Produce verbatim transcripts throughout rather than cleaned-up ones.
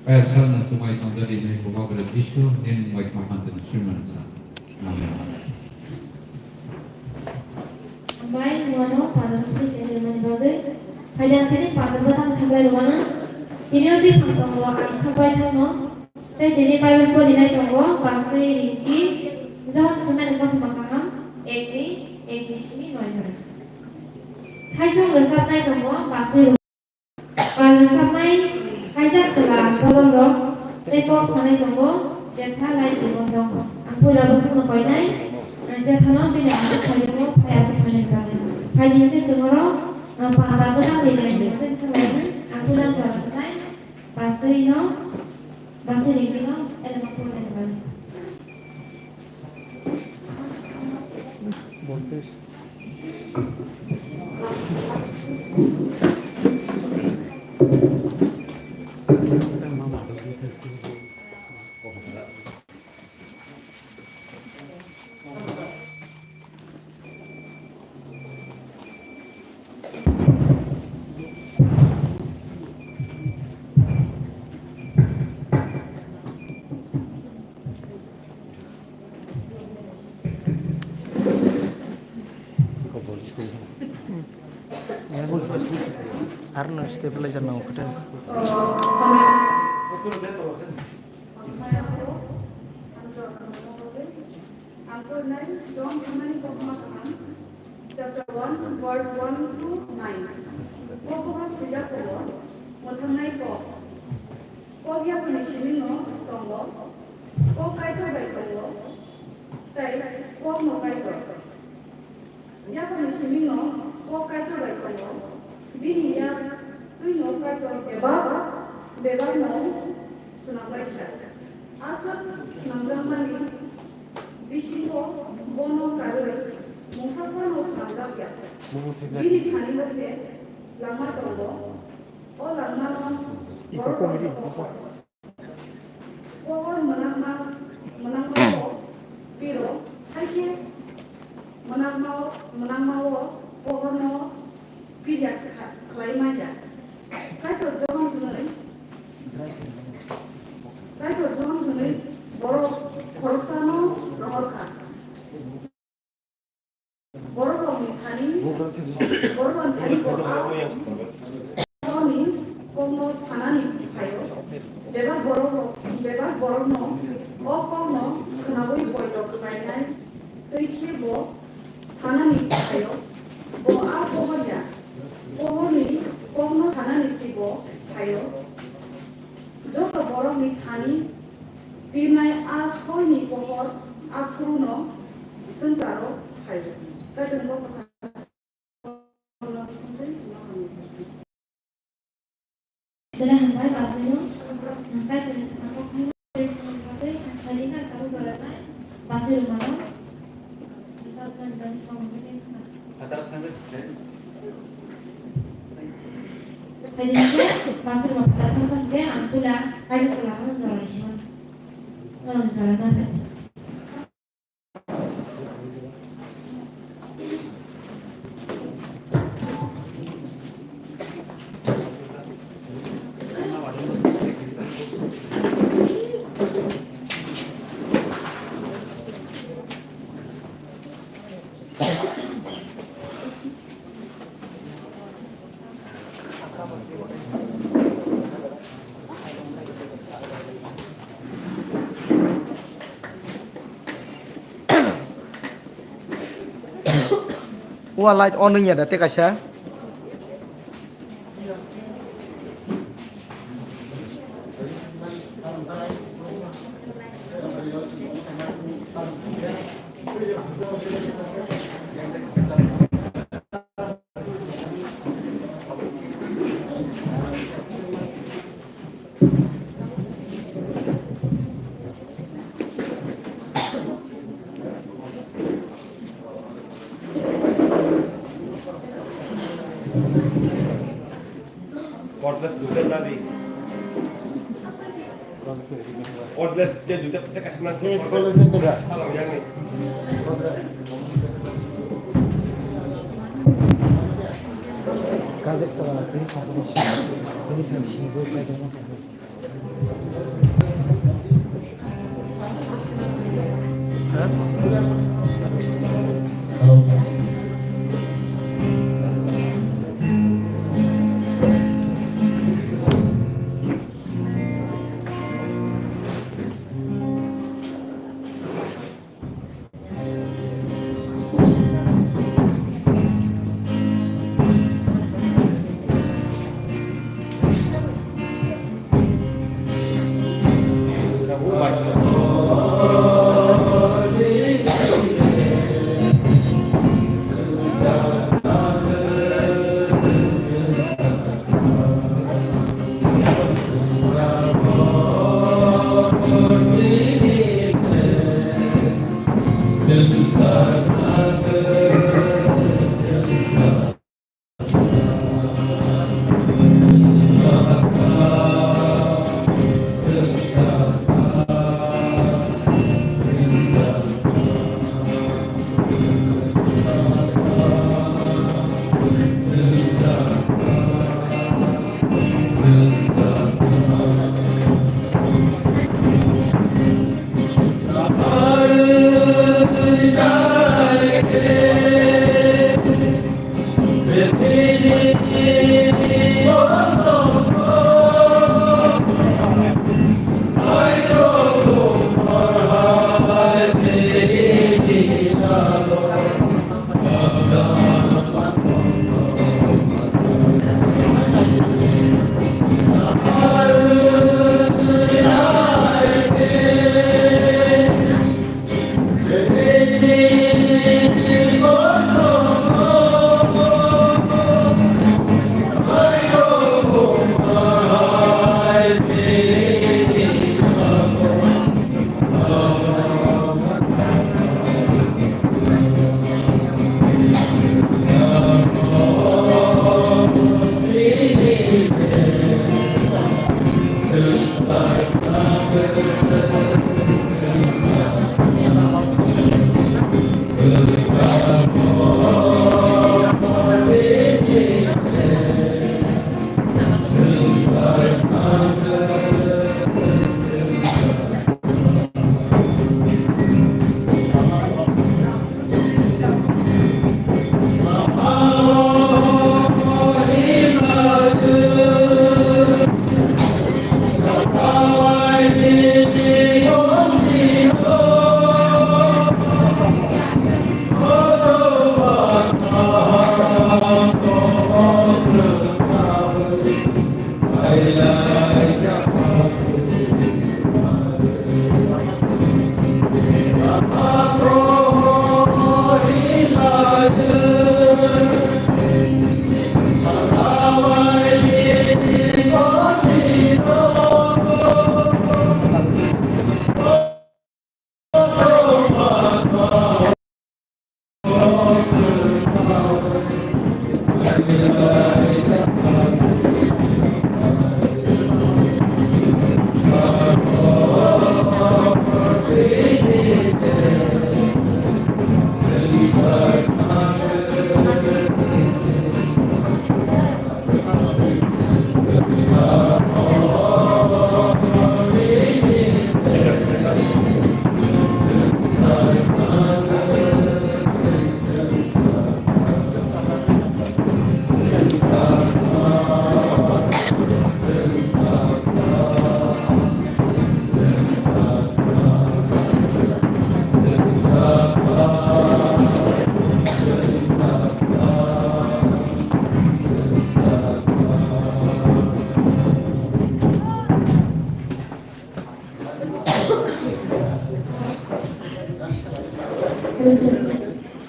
Kaisa no chumai tongjadi hinwi Bubagra Jisu nini bai tongmani swiman sa. Amen. Amai wano padon suri kene mani bagwi. Haida kene padon batang saklai rwmano. Tini o di phang tongo ang sabai thangno. Tei tini Bible porinai tongo Basui Ringki John Sumani Kothoma Kaham ekni, ekni simi noi jora. Saisong rwsapnai tongo Basui Pal rwchapnai kaijak chwla bodolrok tei kok sanai tongo, Jetha lai tongmung rok. Ang puila bwkhakno koinai, Jethano bini aswk phairokno phai aswk phainani bagwi. Phaidi hwnkhe chwng oro, ah, panda bwdangni lai tongmung tei bwkhak lainai. Ang puila jora rwnai, Basui no, Basui Ringkino elema phunuknani bagwi. Arno stabilizer nango khe. Ang pornai John Sumani Kothoma Kaham, chapter one, verse one to nine. O bukhuk swijak tongo, mwthangnai kok. Kok yaphangni simingno tongo, kok Kaitor bai tongo, tei kokno Kaitor. Yaphangni simingno kok Kaitor bai tongo, bini yak twino Kaitor bebak, bebakno swnamlai kha. Aswk swnamjakmani bisingo bono karwi mungsa phano swnamjak ya. Bini thani bo se langma tongo, o langmano borok rokni pohor. Pohor mwnangma, mwnangma-o piro, hai khe mwnangma-o, mwnangma-o pohorno pirya kha-, khlai man ya. Kaitor Johon hwnwi, Kaitor Johon hwnwi borok khoroksano rohor kha. Borok rokni thani, borok rokni thani bo a kokni kokno sanani phaio. Bebak borok rok, bebak borokno o kokno khnaui boito khlainai twi khe bo sanani phaio. Bo a pohor ya, pohorni kokno sanani si bo phaio. Joto borokni thani pirnai a solni pohor a phuruno swngcharo phaio. Kaitorni bokha Belai hambai, Basui no. Kaitorni thangma kok khaima bagwi ang khaidi kha tabuk jora nai Basui rwmano. Phatar thangjakha. Phaidi hwnkhe Basui rwma phatar thangkha hwnkhe ang puila kaitor lama no jora rwsima. Norokni jora nai phai. Ua light on wngya da tei kaisa. Cordless duita tadi. Cordless dia duita, dia kasih nang. Ini cordless. Salam yang ni. Kajak salam, ini satu. Ini satu.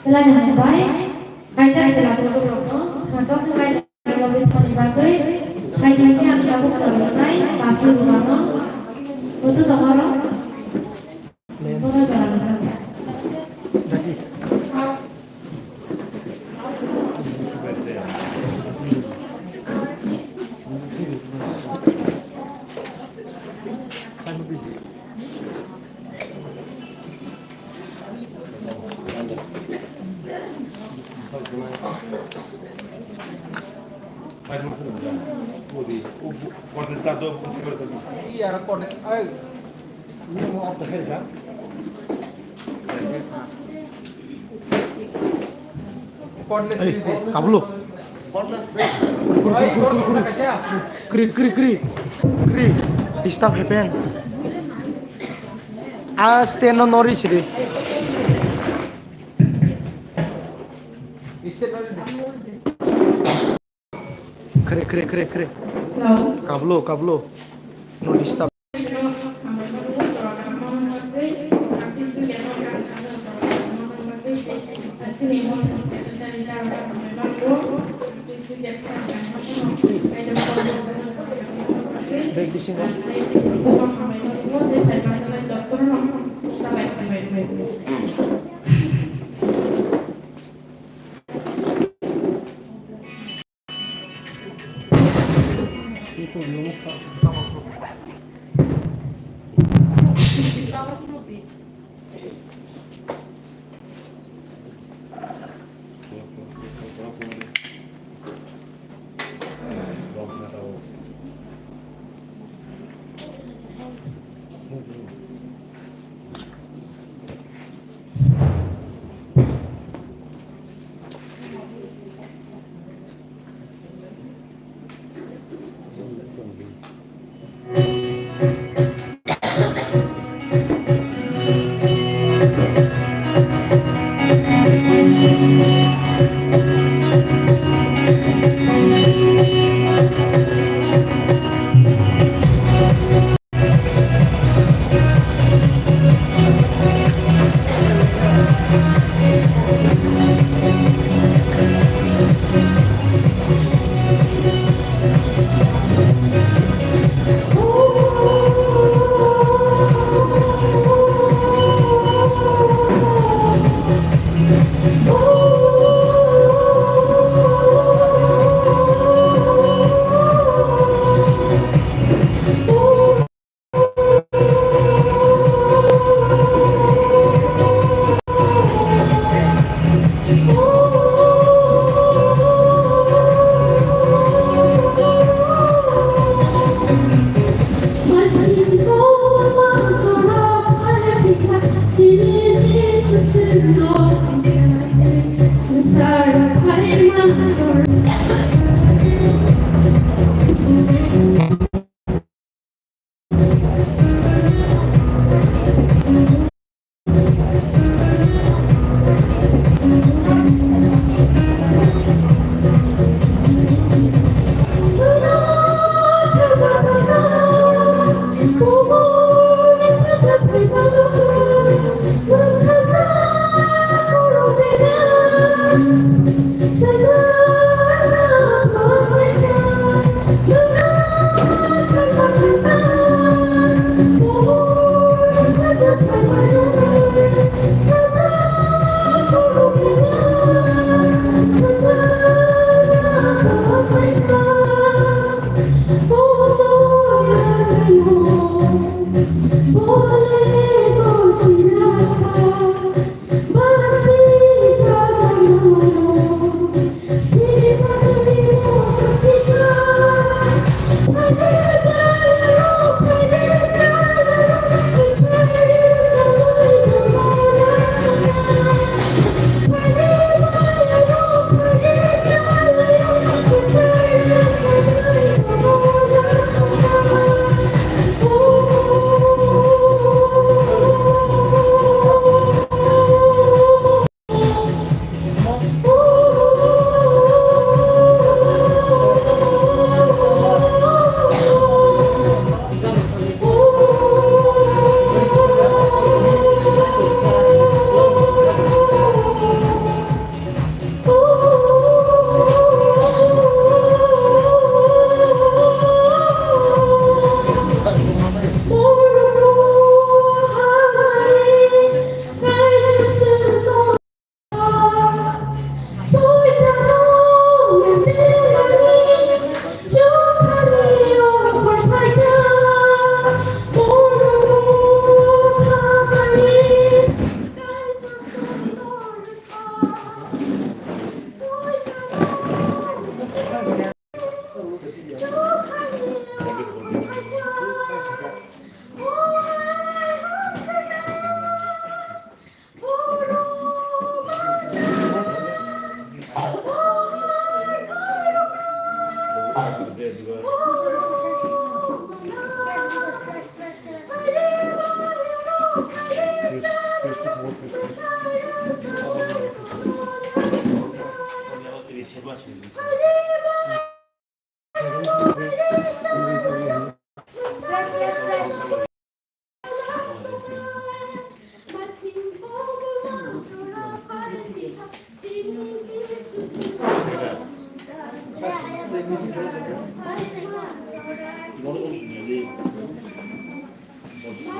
Belai hambai, kaisa chwla borok rokno khatok khlai rwna bagwi, kaitor khe ang tabuk rwnai, basi rwmano, boto tongoro, bono jora rwna. Contestar do, contestar do. Iya, contestar. Ay. Ini mau apa, Helga? Kablo. Kri, kri, kri, kri. Kri. Disturb happen. Aste no nori sidi. Kri, kri, kri, kri. Kablo, kablo. No disturb.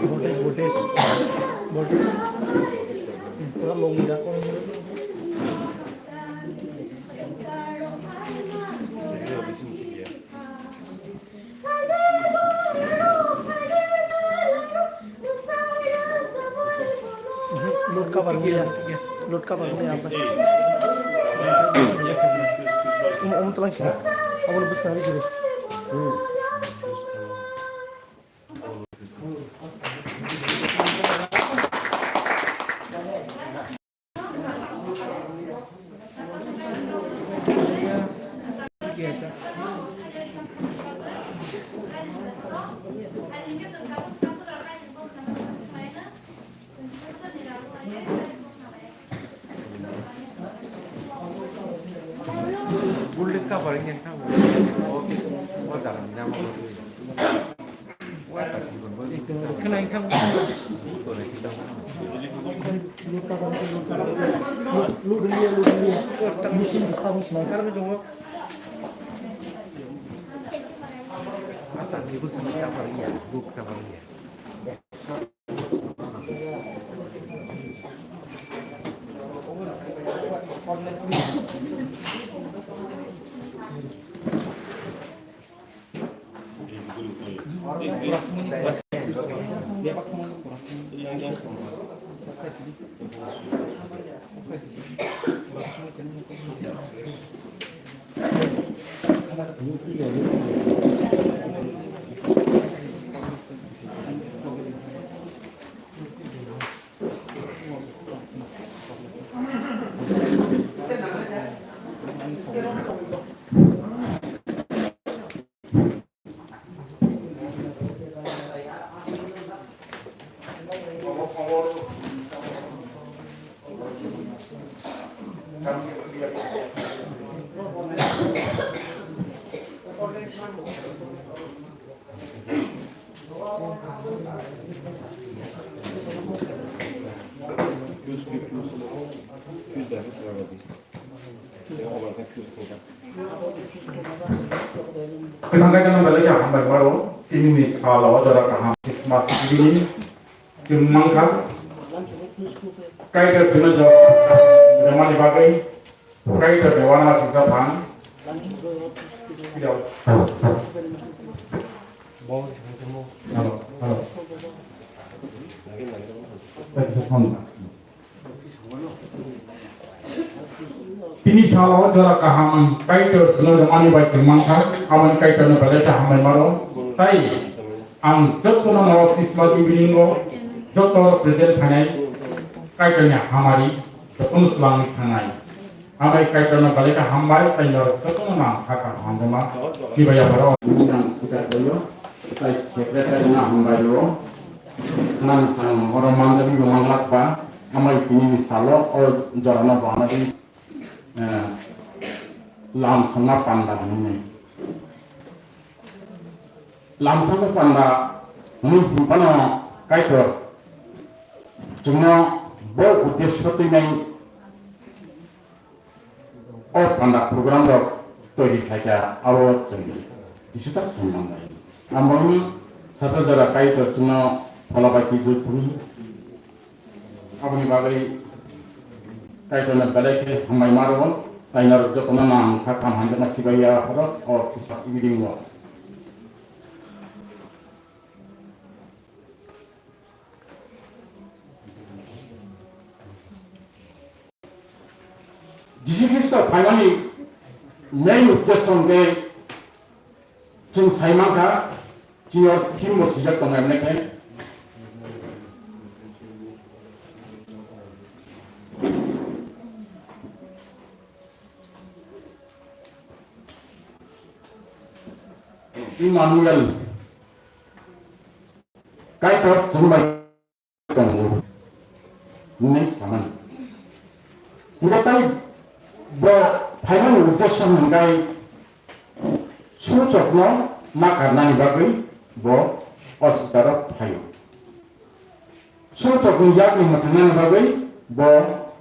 Voltage, voltage, voltage. Pura low ni da. Load cover ni ya. Load cover ni ya. Um, um, telang sini. Abang bus kami sini. Hmm. Voltage cover ni kha. O jaga ni nama. Khna kha. Machine disturbance nang. Ata ni bul sama cover ni ya. Group cover ni ya. Kwthang khe belai khe hambai maro, tini ni salo jora kaham Christmas evening chwng mankha. Kaitor chwngno jora rwmani bagwi Kaitor ni uanamasingcha phan. Hello, hello. Thank you so much. Tini salo jora kaham Kaitor chwngno rwmani bai chwng mankha, aboni Kaitorno belai khe hambai maro. Tai ang jotono no Christmas evening o joto present phainai Kaitorni hamari jotono swlangwi thangnai. Hambai Kaitorno belai khe hambai, tai norok jotono nang kha kaham hamjaima. Chibai yapharo. Ang swkang taiyo, tai secretary no hambai rwo. Nang sang oro manjagwi bo manglak ba, hambai tini ni salo o jorano bo hambai. Eh, lamsongma panda hwnwi. Lamsongma panda hwnwi hwnphano Kaitor chwngno bo uddesyo twinai o panda program rok toiri khlaikha, abo chwng kisa ta sai manlai. Ang bono satra jora Kaitor chwngno phola bai twijlwi phuru. Aboni bagwi Kaitorno belai khe hambai ma rwo, tai norok jotono nang kha kaham hamjakma chibai ya phoro o kisa evening o. Jisu Khristo phaimani main uddesyo hwnkhe chwng sai mankha, chini o theme bo swijak tongo, emne khe, Emmanuel, Kaitor chwng bai tongo hwnwi samani. Hwnkhe tai bo phaimani uddesyo hwnkhe sumsokno ma karnani bagwi bo o swngcharo phaio. Sumsokni yakni mwthangnani bagwi bo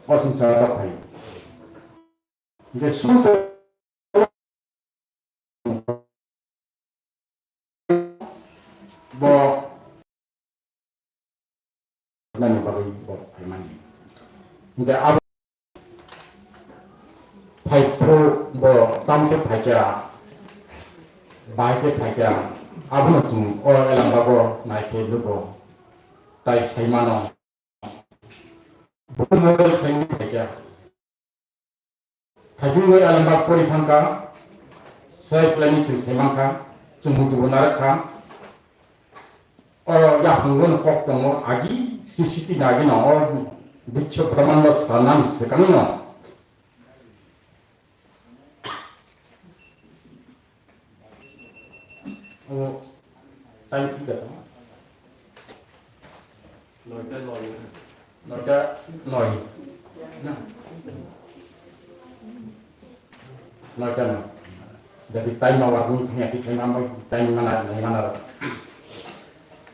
o swngcharo phaio. Hwnkhe sumsok bo nani bagwi bo phaimani. Hwnkhe abo phaiphuru bo tamkhe phaikha, bahai khe phaikha, abono chwng o Elambago naikhe nugo, tai saimano. Bo model khlaina phaikha. Thaichung bai Alambak pori thangkha, sai salai ni chwng sai mankha, chwng muitu bo narwk kha. O yaphango no kok tongo, agi srishti nagi no, o bichok brahmando swnamnani swkang no. O, time ki da? Noita noi. Noita noi. Na. Noita noi. Jadi time ma warung punya di time ma time mana, mana.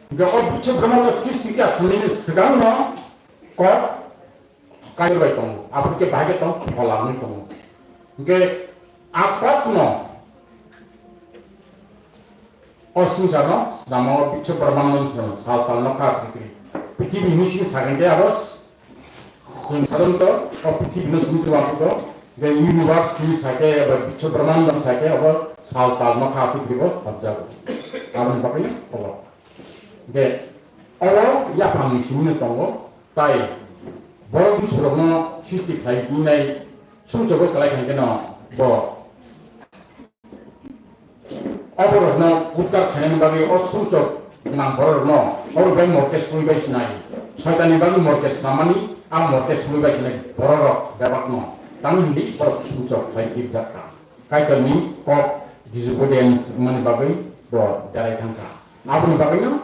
Gak kau bicara mana sih sih ya sendiri sekarang no. Kok Kaitor bai tongo, aboni khe bahai khe tong phola wngwi tongo. Hwnkhe a kokno o swngcharno swnamwi bichok brahmandno swnamwi sal tal nokha prithibi. Prithibi hinwi simi sakhe khe abo s-, chwng sadonto o prithibi no simi chubangsukgo. Hwnkhe universe simi sakhe eba bichok brahmandno sakhe abo sal tal nokha prithibi bo khopjago. Aboni bagwino obo. Hwnkhe oro yaphangni simi no tongo. Tai borok bwsarokno sisti khlai wngnai sumsokgo kwlai kha hwnkhe no bo oborokno uddar khainani bagwi o sumsok gwnang bororokno oborok bai morke swi bai sinai. Soitanni bagwi morke swnamani a morke swi bai sinai bororok bebakno tamo hwnwi borok sumsok khlai kirjak kha. Kaitorni kok disobedience wngmani bagwi bo berai thang kha. Aboni bagwino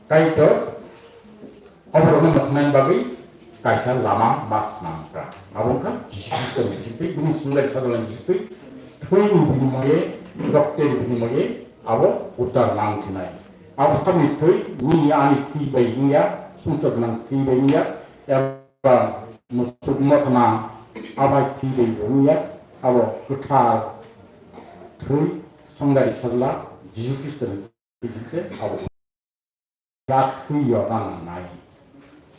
Kaitor oborokno mwthangnaini bagwi kaisa lama ma swnam kha. Abo wngkha Jisu Khristoni bisingtwi, bini chwngbai sajlani bisingtwi, thwini binimoye, rokteni binimoye abo uddar nang sinai. Abo saboni thwi, nini ani thwi bai wngya, sumsok gwnang thwi bai wngya, eba musuk mothma abai thwi bai wngya, abo kwthar thwi, songdari sajla Jisu Khristoni bisingtwi abo. Yak thwi yo nang nai.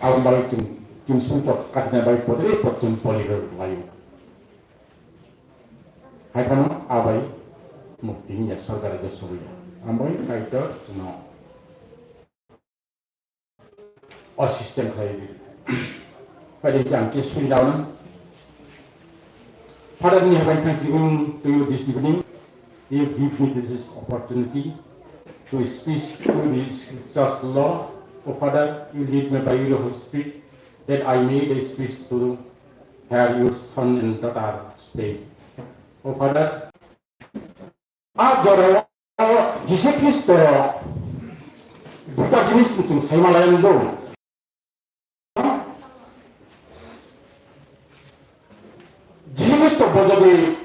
Aboni bagwi chwng, chwng sumsok katinai bagwi podre pod chwng poli rw laio. Hai phano abai mukti wngya sorkar rajya sobai ya. Aboni Kaitor chwngno o system khlai di. Phaidi khe ang case file down. Father, in heaven, thanksgiving to you this evening. You give me this opportunity to speak to the scriptures, Lord. Oh Father, you lead me by your Holy Spirit, that I may the speech to hear your son and daughter speak. Oh Father, a jorao Jisu Khristo duita jinis ni chwng saima lai do. Jisu Khristo bo jodi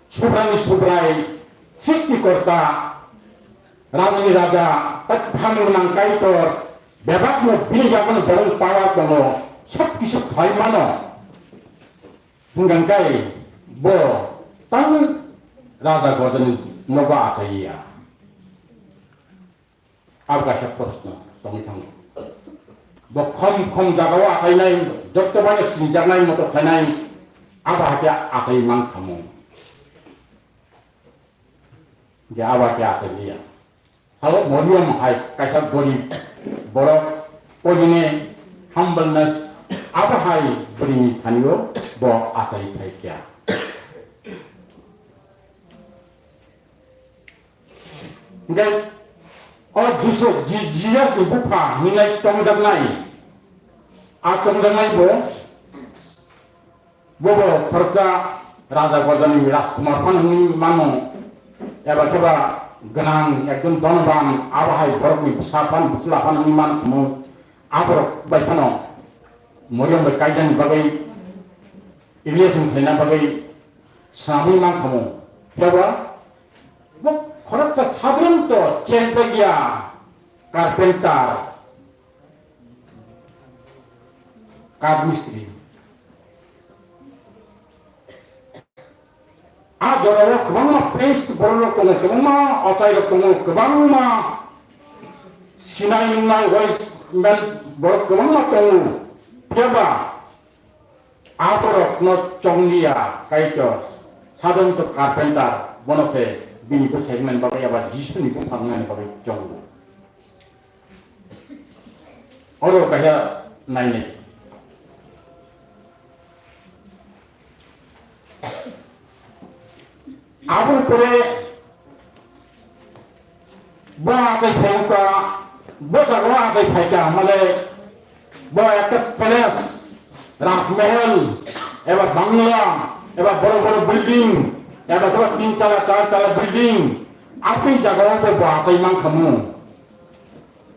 Subraini Subrai, Srishtikorta, Rajani Raja, tak phan gwnang Kaitor, bebakno bini yago borok power tongo, sob kisu khlai mano. Hwnkha khe bo tamo raja gorjani nogo achaiya? Abo kaisa proshno tongwi thango. Bo khom khom jagao achainai, jotto bai sinijaknai moto khlainai, abo hakhe achai mankha mo. Hwnkhe abo hakhe achai liya. Sabo Mariam hai kaisa gorib borok, oini humbleness, abo hai bwrwini thanio bo achai phai kha. Hwnkhe o Joseph, Ji-, Jisuni bupha hinwi tongjaknai, a tongjaknai bo Bobo khoroksa raja gorjani rajkumar phano hwnwi mano, eba khe ba gwnang, ekdom donoban, abo hai borokni bwsa phano, bwsla phano wngwi man khamu, aborok bai phano Moriam bai kaijani bagwi, relation khlaina bagwi swnamwi man khamu. Phiya ba bo khoroksa sadharon to cherjakya carpenter, kath mistri. A jorao kwbangma priest bororok tongo, kwbangma achairok tongo, kwbangma sinai nungnai wise men borok kwbangma tongo. Phiya ba aborokno chongliya Kaitor, sadharon to carpenter, bono se bini bwsai wngnani bagwi eba Jisuni bupha wngnani bagwi chongo. Oro kaisa nainai. Aboni pore bo achai phaikha, bo jagao achai phaikha, mane bo ekta palace, Rajmahal, eba bangla, eba boro boro building, eba khe tin tala, char tala building, aboni jagao bo, bo achai mankhamu.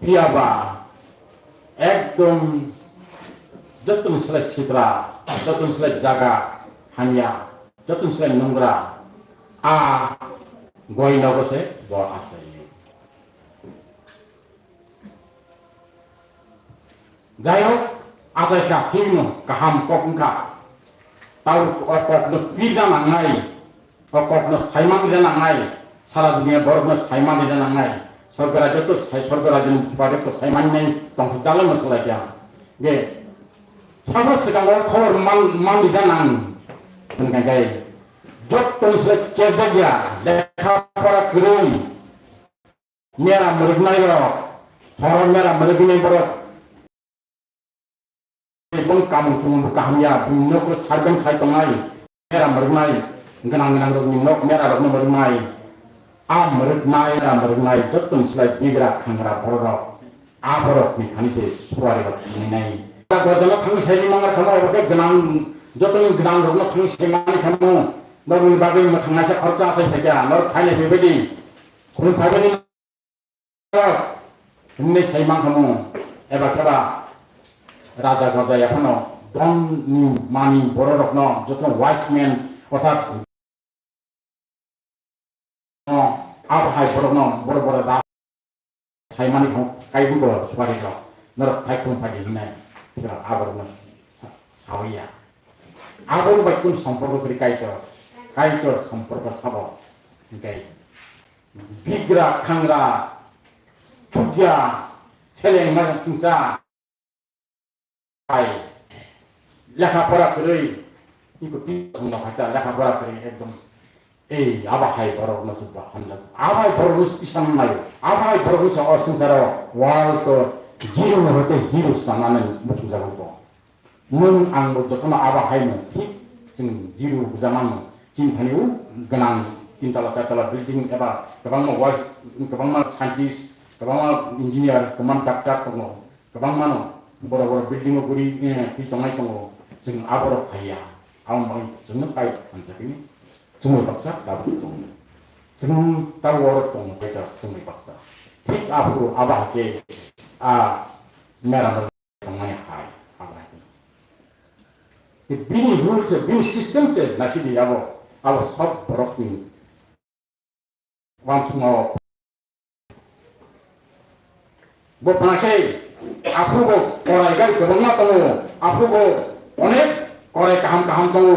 Phiya ba ekdom jotoni slai sitra, jotoni slai jaga hamya, jotoni slai nungra, a goi nogo se bo achai. Jai hok, achai kha, thik no, kaham kok wngkha. Tau o kok no pirna nangnai. O kokno saiman rina nangnai, sara dunia borokno saiman rina nangnai. Sorgo rajyo to sai, sorgo rajyoni bwswari to saiman nai tongthok jalai masalai kya. Ge, sabro swkango khobor man, man rina nang. Hwnkhai kai, jottoni slai cherjakya, lekha pora kwrwi, mera mwrwknai rok, horo mera mwrwknai borok. Bong kamung chumung bo kaham ya, bini nok servant khai tongnai, mera mwrwknai, gwnang gwnang rokni nok mera rokno mwrwknai, a mwrwknai, mera mwrwknai, jottoni slai bigra khangra bororok, a borokni thani se suari rok thangnai. Gorjano thangwi sai mangar khamo, abo khe gwnang, jottoni gwnang rokno thangwi sai mani khamo, norokni bagwi mwthangnaisa khoroksa achai phaikha, norok phainai bebaidi khulum phaibaidi. Hwnwi sai mankhamu, eba khe ba raja gorja yaphano don ni mani bororokno jotono wise man orthat abo hai borokno boro boro raj saimani hwn kaibu bo suari rok norok phai khulum phai di hwnwi khe ba aborokno sa-, sawi ya. Abo bai kun somporko kwrwi Kaitor, Kaitor somporko sabo hwnkhe. Bigra khangra chukya seleng ma singsa hai lekha pora kwrwi iko pi songno khacha lekha pora kwrwi ekdom ei aba hai borok no subba hamjak aba hai borok no tisan nai aba hai borok no sa o singsa ro world to zero no hote hero sanani muchung jago bo. Nwng ang bo jotono abo hai no thik chwng zero buja mano. Chini thani o gwnang tin tala, char tala building eba kwbangma wise, kwbangma scientist, kwbangma engineer, kwbangma doctor tongo, kwbangma no boro boro building o guri, eh, twi tongnai tongo. Chwng aborok phaiya, aboni bagwi chwngno kai hamjakgini chwngno baksa tabuk tongo. Chwng tabuk oro tongo, kaitor chwngno baksa. Thik aphuru abo hakhe a mera mera tongmani hai, abo hai. Bini rule se, bini system se, naisidi abo, abo sob borokni wansukmao. Bo phana khe, aphuru bo korai gari kwbangma tongo, aphuru bo onek korai kaham kaham tongo.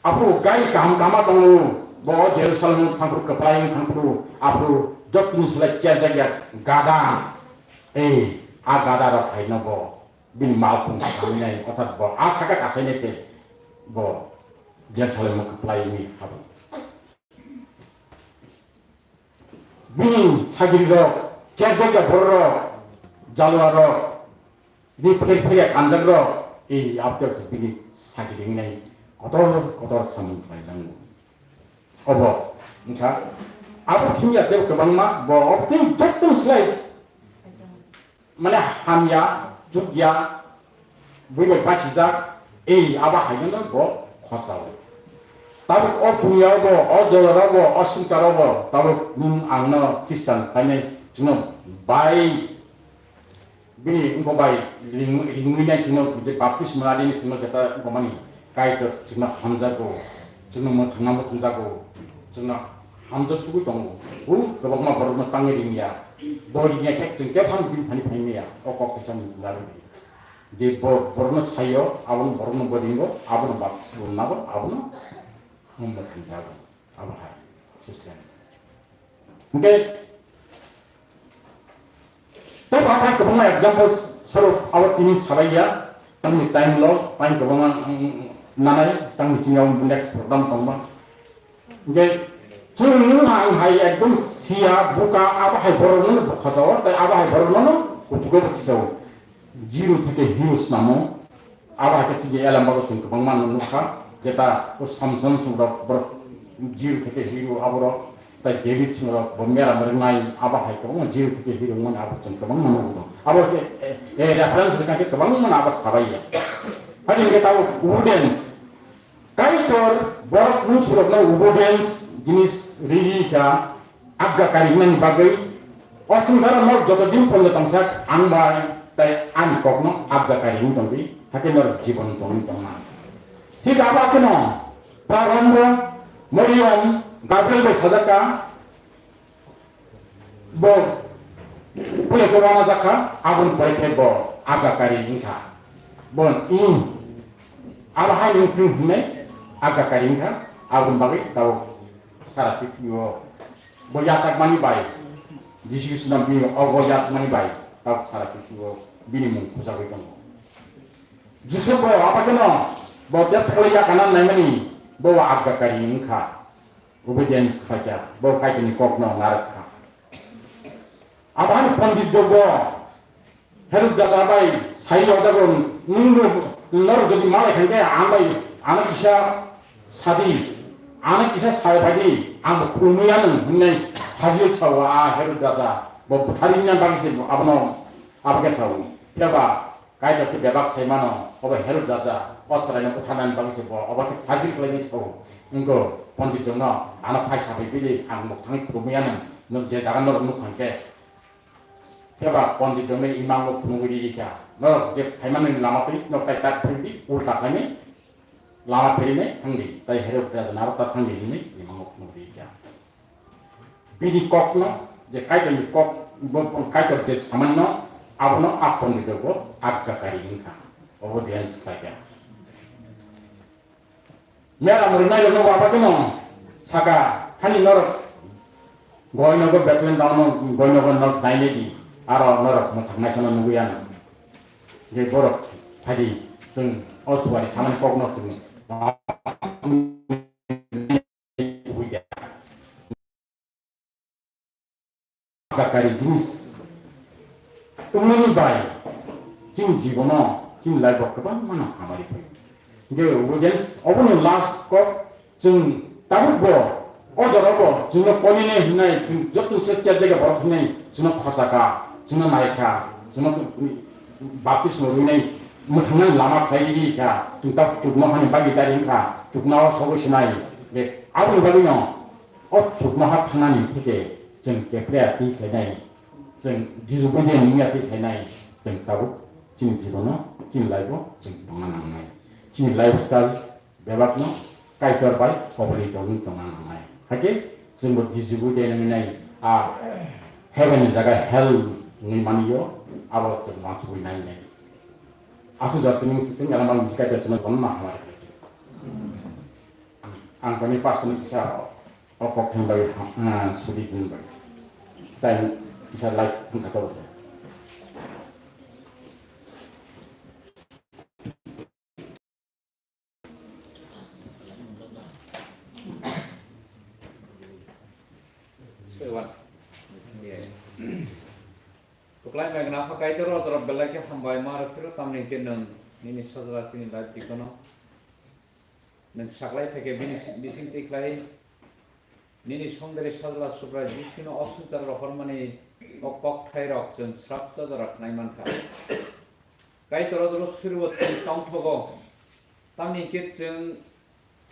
Aphuru gari kaham kaham tongo, bo Jerusalem thangphuru kwplai thangphuru, aphuru jotoni slai cherjakya gada. Ei, a gada rok hai no bo bini malkhung kasainai, orthat bo a saka kasainai se bo Jerusalem kwplai ni habo. Bini sagiri rok, cherjakya borok rok, jalwa rok, bini pher pher ya kanjak rok, ei abdek bini sagiri nai kotor kotor samung khlai nango. Obo wngkha abo thumya tei kwbangma bo obtwi jottoni slai mane hamya, chukya, bui bai basijak, ei abo hai no bo khosao. Tabuk o duniya bo, o jora bo, o swngchar bo, tabuk nwng ang no Christian khainai chwngno bai bini wngkha bai ring-, ringwi nai chwngno je baptisma adi chwngno jeta wngkha mani Kaitor chwngno hamjago, chwngno mwthangna mwthangjago, chwngno hamjak sugwi tongo. Bu kwbangma borokno tangwi ringya. Bo ringya khe chwng khe phano bini thani phaimaya. O kok teisa ni larwi di. Je bo-, borokno sayo, abono borokno bo ringo, abono baptisma nago, abono mwthangjago. Abo hai system. Hingke tei bo hai kwbangma example soro abo tini salaiya, tamni time lo, time kwbangma, mm, nanai, tamni chini next program tongma. Hingke chwng nwng ang hai ekdom siya, buka, abo hai borok no bo khosao, tei abo hai borok no kuchugo bo tisao. Zero theke hero snamo. Abo hai khe chini Elambago chwng kwbangma no nukha, jeta o Samson chwng rok borok zero theke hero aborok, tai David chwng rok bo mera mera nai, abo hai kwbangma zero theke hero wngmani abo chwng kwbangma nukgo. Abo khe, eh, eh, reference rwkha khe kwbangma no abo sabai ya. Hai hwnkhe tabuk obedience. Kaitor borok mungsurokno obedience jinis riri kha, agga kari wngnani bagwi, o swngcharo norok joto din pondo tongsak ang bai tei ani kokno agga kari wng tongdi, hakhe norok jibon tongwi tongna. Thik abo kheno Prarambho Mariam Gabriel bai sajak kha, bo pule khe wana jakha, aboni pore khe bo agga kari wngkha. Bo in abo hai wng thung hwnwi agga kari wngkha, aboni bagwi tabuk sara pithibio bo yachakmani bai, Jisu Khristo no bini ogo yachakmani bai tabuk sara pithibio bini mung khujagwi tongo. Josep bo abo kheno bo tep thakle yakana naimani bo agga kari wngkha. Obedience khaikha, bo Kaitorni kokno narwk kha. Abo hai pondit rok bo Herod raja bai sai o jago, "Nwng no, norok jodi malai khankhe ang bai ano kisa sadi, ano kisa sai phadi, ang bo khulumwi anw," hwnwi hajil sao a Herod raja. Bo butharina bagwi se abono abo khe sao. Phiya ba Kaitor khe bebak sai mano, obo Herod raja o chwraino butharnani bagwi se bo obo khe hajir khlainai sao. Wngkho pondit rokno ano phai sabai bili ang mwthangwi khulumwi anw, nwng je jaga norok nukha hwnkhe. Phiya ba pondit rokno imang bo phunugwi riri kha. Norok je phaimanani lama twi norok tai tak phiridi, ulta khlainai lama phirine thangdi, tai Herod raja narok ta thangdi hwnwi imang bo phunugwi riri kha. Bini kokno, je Kaitorni kok, bo, bo Kaitor je samanno, abono a pondit rok bo agga kari wngkha, obedience khlaikha. Mera mwrwknai rokno bo abo kheno saka, hani norok Goinogo Bethlehem town no, Goinogo norok nailedi, aro norok mwthangnaisano nugwi anw. Je borok phaidi, chwng o suari samani kokno chwng Agakari jinis wngmani bai chini jibono, chini life o kwbangma no hamari phai. Hingke obedience obono last kok, chwng tabuk bo o jora bo chwngno konine hinai, chwng joto se chair jaga borok hinai chwngno khosa kha, chwngno nai kha, chwngno baptisma rwinai mwthangnani lama khlai ri kha, chwng tabuk chuknohani bagwi dari wngkha, chuknoha sogwi sinai. Hingke aboni bagwino o chuknoha thangnani theke chwng kephre twi khlainai, chwng disobedient wngya twi khlainai, chwng tabuk chini jibono, chini life o chwng tongna nangnai. Chini lifestyle bebakno Kaitor bai koboli tongwi tongna nangnai. Hakhe chwngbo disobedient wngwi nai, a heaven ni jaga hell wngwi manwi o, abo chwng uansugwi nai nai. Aswk jora tini swkang Elamang bisi Kaitor chwngno tongma hamari khlai. Ang tini pastor ni kisa o kok thang bai, ah, sudi din bai. Tai kisa light thang kha to. Kwklai mai gwnang kha Kaitor, o jora belai khe hambai ma rw phiro, tamni hwnkhe nwng nini sajla chini life dikono nwng saklai phai khe bini si-, bising twi khlai nini songdari sajla Subrai Jisuno o swngchar rohormani o kokthai rok chwng srapsa jora khnai man kha. Kaitor o jora suribo chwng tongthogo, tamni hwnkhe chwng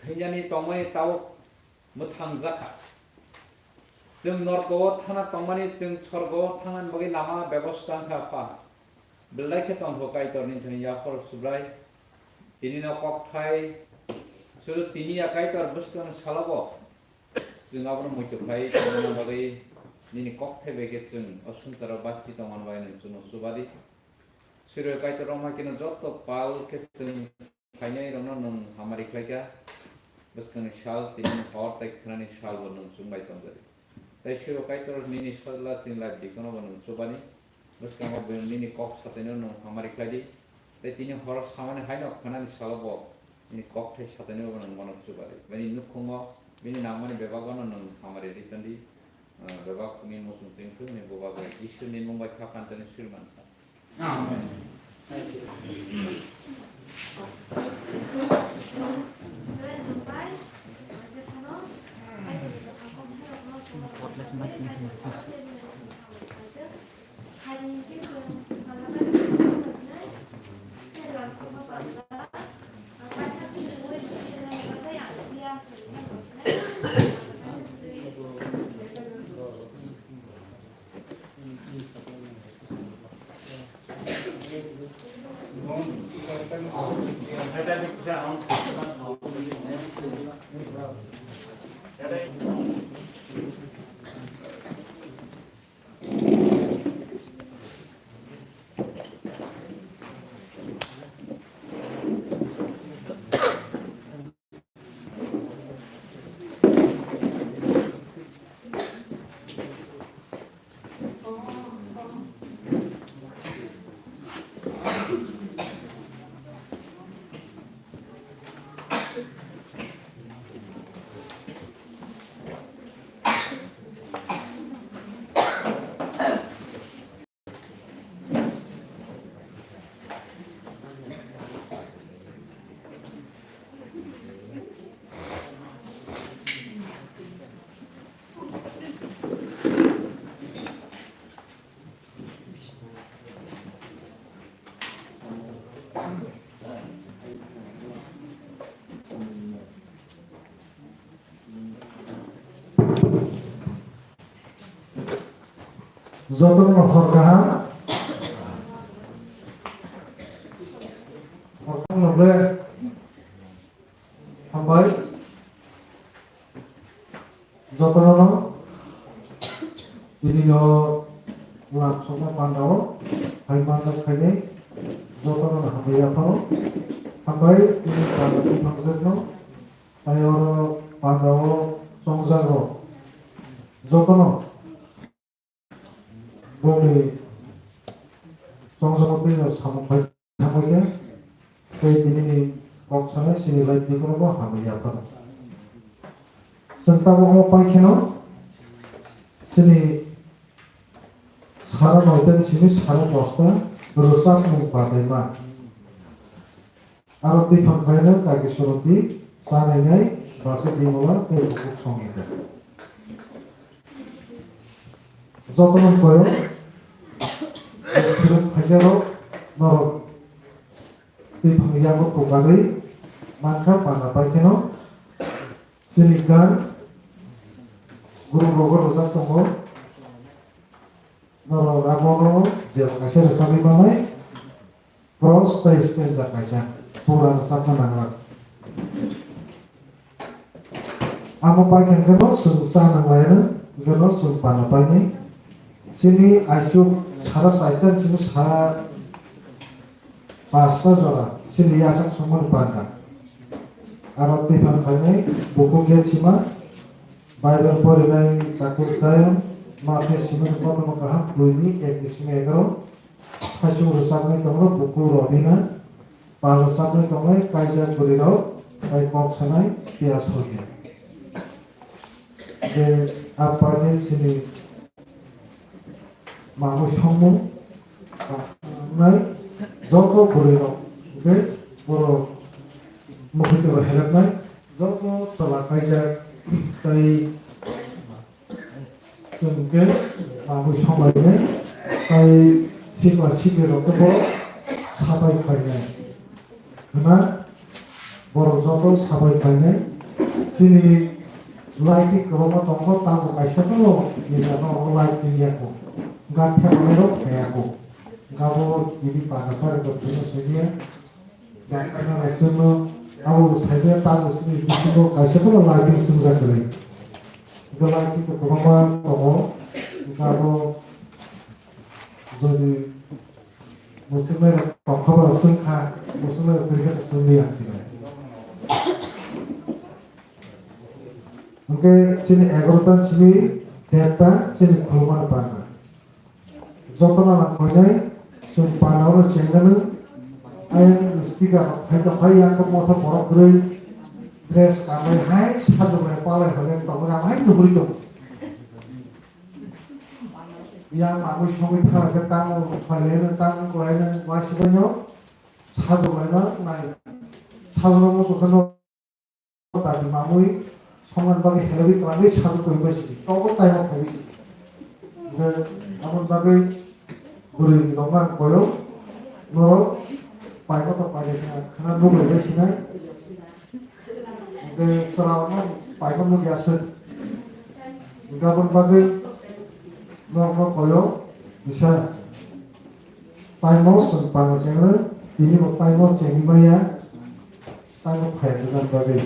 Hinjani tongmani tabuk mwthang jakha. Chwng norgo o thana tongmani, chwng sorgo o thangnani bagwi lama bebosta wngkha, Apha. Belai khe tongkho Kaitor nini thani yaphar Subrai. Tini no kokthai, sudu tini ya Kaitor bwskang salobo chwng abono muitu khlai tongmani bagwi, nini kokthai bai khe chwng o swngcharo bachi tongmani bagwi nwng chwngno chubadi. Siro Kaitor rok hai kheno joto pal khe chwng phainai rokno nwng hamari khlaikha. Bwskangni sal tini hor tei khwnani salbo nwng chwng bai tongjadi. Tei siro Kaitor nini sajla chini life dikono bo nwng chubani. Bwskango bo nini kok sataino nwng hamari khlaidi. Tei tini horo samani haino khwnani salo bo nini kokthai sataino bo nwng bono chubadi. Bini nukhungo bini nangmani bebagno nwng hamari ri tondi. Ah, bebak ni muchung tengthok ni bubagra Jisu ni mung bai kha pantani suri mansa. Amen. Jotono hor kaham. Hor kaham le hambai. Jotono tini no lab sokma panda o hai manjak khainai jotono hambai yapharo. Hambai tini panda twi phangjak no. Tei oro panda o chongjak rok jotono bongni chongjak twi no samung bai thangwi khe tei tini ni kok sanai chini life ni bono bo hambai ya phano. Chwng tabuk omo pai kheno chini sara noita ni simi sara dosta rwchapmung badaima. Aro twi phan phaino kaki soroti cha nainai basa bimola tei bukhuk songwi da. Jotono koyo sirok phaijarok norok twi phan yago kwbagwi mankha bana pai kheno chini gan gurung rogo rwjak tongo. Norok abono je kaisa rwchapwi manai. Cross tei stanza kaisa pura rwchapna nanglak. Amo pai khe hwnkhe no chwng cha nanglaino, hwnkhe no chwng panda painai. Chini aisuk sara chaita chini sara pasta jora chini yachak songmani panda. Aro twi phan phainai bukhuk khe chima Bible porinai takhuk Zion, Matthew simi kotorma kaham dui ni ek ni simi egaro. Saichung rwchapnai tongo buku Robina, pal rwchapnai tongnai kaijak bwrwi rok, tei kok sanai Pia Soja. Je a pai chini mamui songmung nai joto bwrwi rok, je borok mukhitwi rok helpnai joto chwla kaijak tei Chwng khe mamui songlainai, tei sikla siklirokno bo sabai khlainai. Hwnna borok joto sabai khlainai, Chini lighting kwbangma tongo, tamo kaisa phano nini ano light chini yako. Ga thepanairok thayako. Gabo nini paja pare ko phano siniya. Ga khana rasino abo saibe tamo chini bisingo kaisa phano lighting swngjak kwrwi. Ga lighting ko kwbangma tongo. Gabo jodi Musulmai rok tongkha ba chwng kha, musulmai rok kwrwi khe chwng li ang sinai. Hwnkhe chini egaroh ta chini date ta chini khulumani panda. Jotono nang koinai chwng panda oro chengmani ayang speaker rok phai tongkha yang khe motha borok kwrwi dress kanwi hai sajwk lai palai hwnwi tongmani ang hai nuhuri tongo. Yang mamui songwi thala khe tamo phaileno tamo kwlaino uasibaino sajwk laino nai sajwk muchung khe no tadi mamui songmani bagwi helogwi kwlangwi sajwk koi bai si tobo taimo phaiwi si. Hwnkhe aboni bagwi bwrwi rokno ang koyo norok paima to pailai khna nuklai bai sinai. Hwnkhe chwrairokno paima nukya se. Hwnkhe aboni bagwi norokno koyo kisa taimo chwng panda chengno, tini bo taimo chengwi maya, taimo phai rwna bagwi.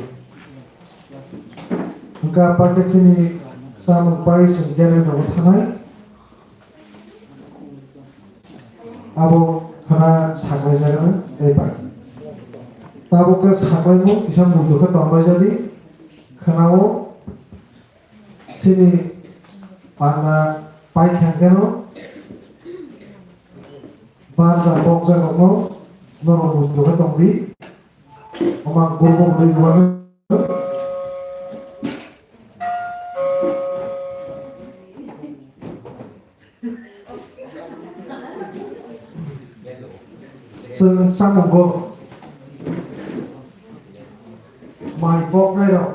Hwnkhe apha khe chini chamung pai chwng gene nogo thanai. Abo khwna saklai jagano tei pai. Tabuk khe saklaimung kisa muitu khe tongbai jadi khwnao chini panda pai khe hwnkhe no barja bokjak rokno norok muitu khe tongdi. Omo ang gurbo hwnwi rwmani. Chwng samungo mai poknairok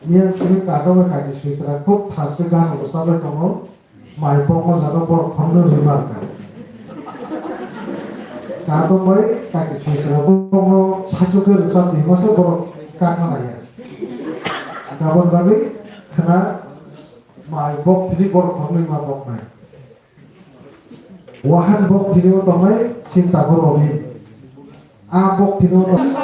miyang simi katok bai kaiti swi twra khub thaske gana bo chabai tongo. Mai pokma jaga borok khoroknwi rwmar kha. Katok bai kaiti swi twra borokno saichukhe rwchapni hwnmasa borok kakna naiya. Aboni bagwi khwna mai bok thini borok khoroknwi ma boknai. Wahan bok thini o tongnai Sinta Guru Obi. A bok thini o tong-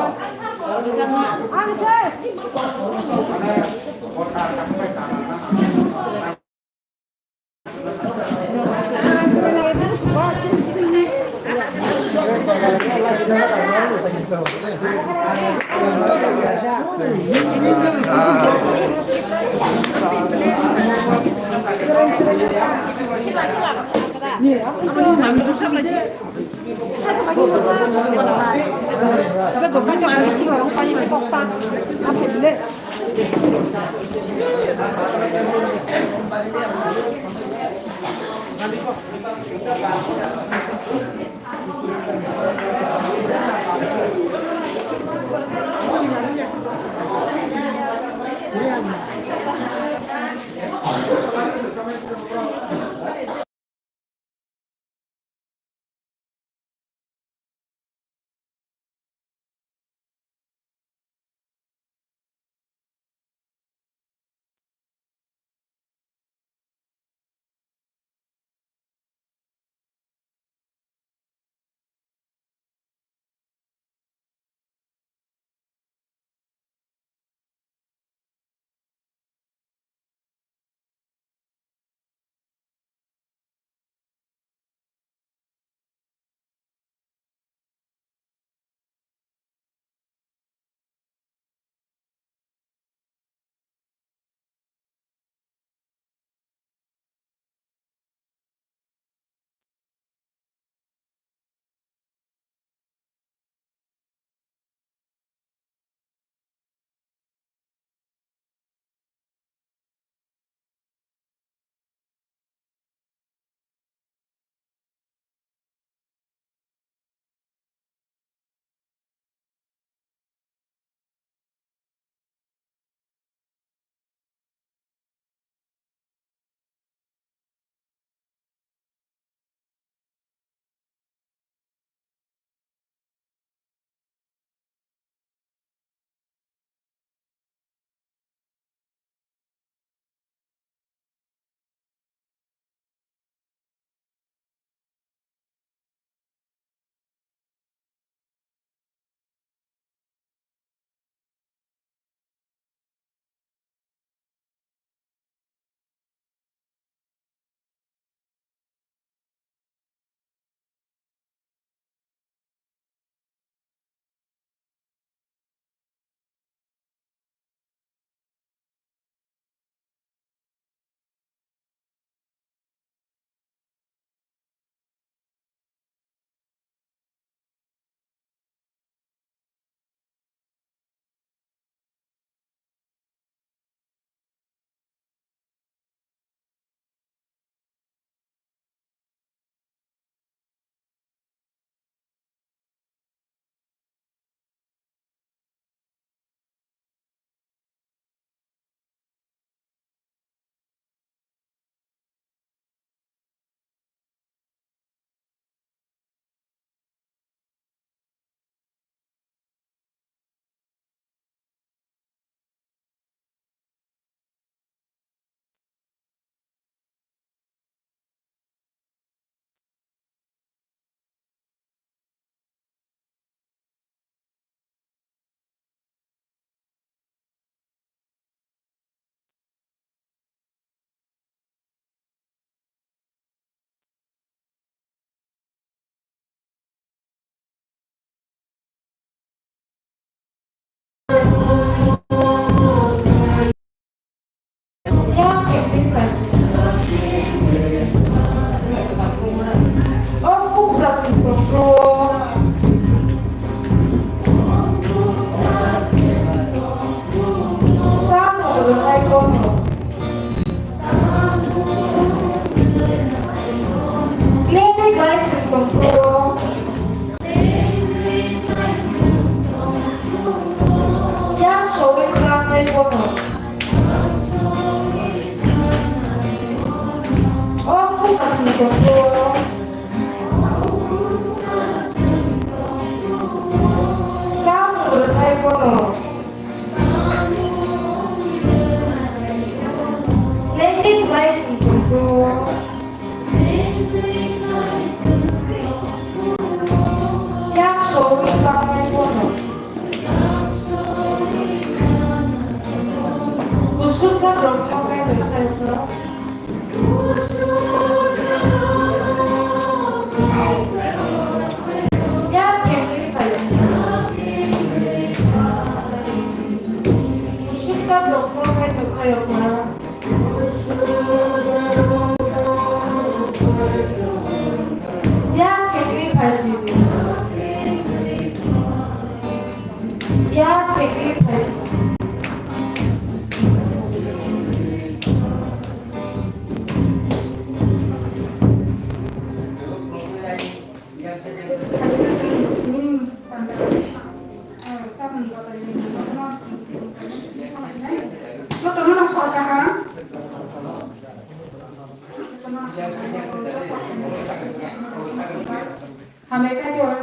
Hambai kaitor,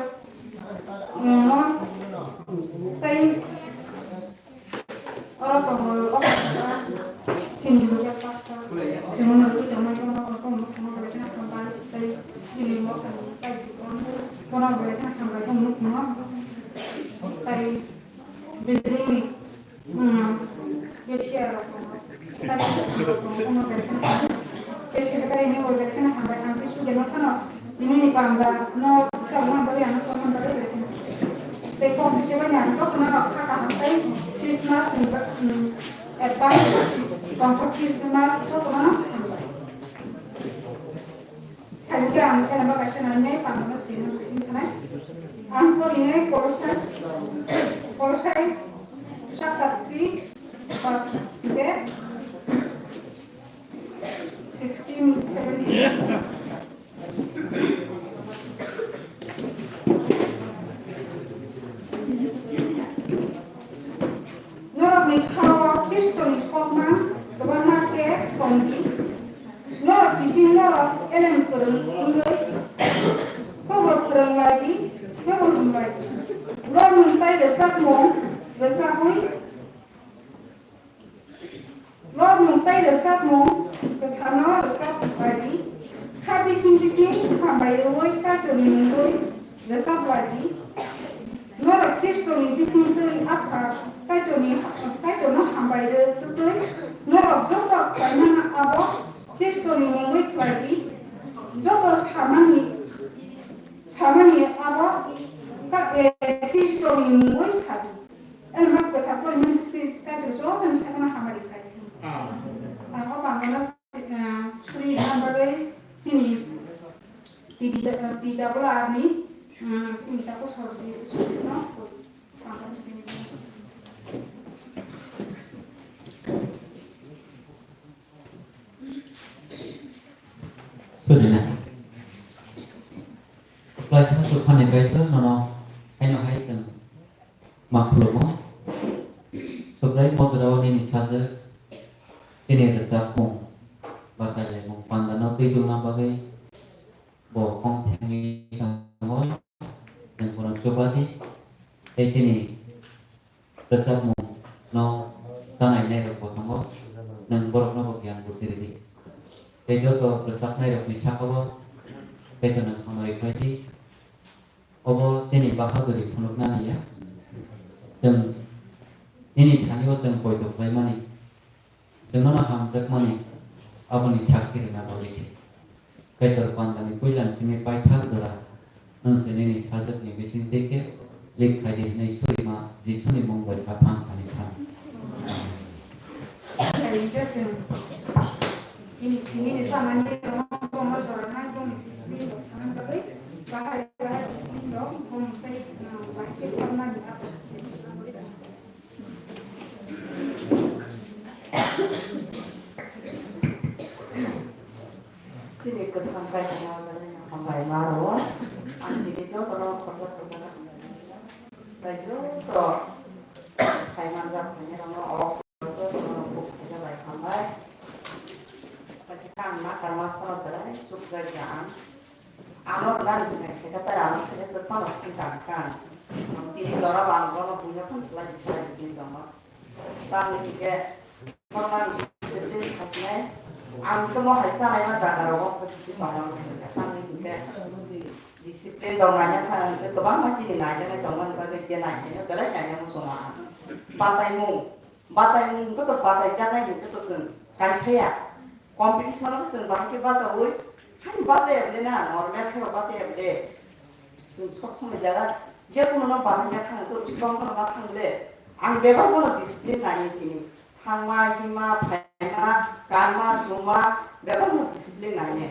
mm, tei oro tongo, o kaisa chini local pastor, chini local tongmani tongma kono kono kono bai kheno hambai tei chini mokani tei kono kono bai kheno hambai tongma kono tei building ni Hmm. Cashier rok tongo. Cashier rok tongo, omo bai kheno. Tei secretary ni bo bai kheno hambai, ang khe sude no phano tini ni panda no chakma bagwi ano chakma bagwi bai kheno. Tei kok ni se bai ang jotono rok kha kaham tei Christmas ni ba-, hmm, advance tongthok Christmas jotono no hambai. Hai hwnkhe ang elema kaisa nangni tangmano sini nang kuching thanai. Ang porinai Kolosai, Kolosai chapter three, verse hwnkhe sixteen, seventeen. Norokni khao Khristoni kokma kwbangma khe tong di. Norok bising norok elem kwrwng wngwi khobor kwrwng lai di, khobor hum lai di. Lobmung tei rwchapmung rwchapwi, lobmung tei rwchapmung kwtharno rwchap lai di. Kha bising bising hambai rwui Kaitorni mungwi rwchap lai di. Norok Khristoni bisingtwi Apha Kaitorni, Kaitorno hambai rw twtwi norok joto khlaimano abo Khristoni mungwi khlai di. Joto samani, samani abo ka-, e, Khristoni mungwi sa di. Elma kwthar porinani sri Kaitor jotoni sakno hamari khai. Ah. Ang o bangmano, ah, suri rwna bagwi chini T V da-, T W R ni, ah, chini takhuk sorji, sorji no. Sudina. Klaisa suphani bai to nono haino hai chwng ma khulumo. Subrai mojra o nini sajwk chini rwchapmung ba kailaimung pandano twi tongna bagwi bo kong thangwi thango, nwng bono chuba di. Tei chini rwchapmung no chanai nairok bo tongo, nwng borokno bo giyan buddhi rw di. Tei joto rwchapnairokni saka-o tei to nwng hamari khlai di. Obo chini bahaduri phunuknani ya. Chwng nini thani-o chwng poito khlaimani. Chwngno no hamjakmani aboni sakki rwna bagwi se. Kaitor pandani puilan simi paithak jora nwng se nini sajwkni bisingtwi khe Lik khaidi hinwi surima Jisuni mung bai saphang ani sam. Chini, chini ni samani rohorna jong discipline rok sanani bagwi bahai bahai discipline rok bumung tei, uh, bahai khe samnani abo. Chini kwthang kaisa hambai ma rwo. Ang tini jotono khoroksa khoroksa hambai ma rwo. Tei joto phaimanjak phainairokno o jotono bukhuk khaina bai hambai. Kaisa kang ma karma sano belai chukjak ya ang. Ano nani sinai seka tara ano seka se kono sini tangkha. Tini lora bang bono buino phang selai selai bini tongma. Tamni hingke korma discipline sasinai. Ang khe mo hai sanai ma jaga rogo khe bisi tongma. Tamni hingke discipline dong nai thang hingke kwbangma chini nai nai tongma ni bagwi je nai nai belai nai nai muchungo ang. Batai mung. Batai mung hwnkhe to batai jaknai hwnkhe to chwng kaisa ya. Competition o chwng bahai khe bachaui, hani bachaya bwle na, normal khe bo bachaya bwle. Chwng sok somoi jaga, je kuno no bahai ya thang to strong kheno ma thang bwle. Ang bebak bono discipline nai tini. Thangma, hima, phaima, kanma, chuma, bebak no discipline nai.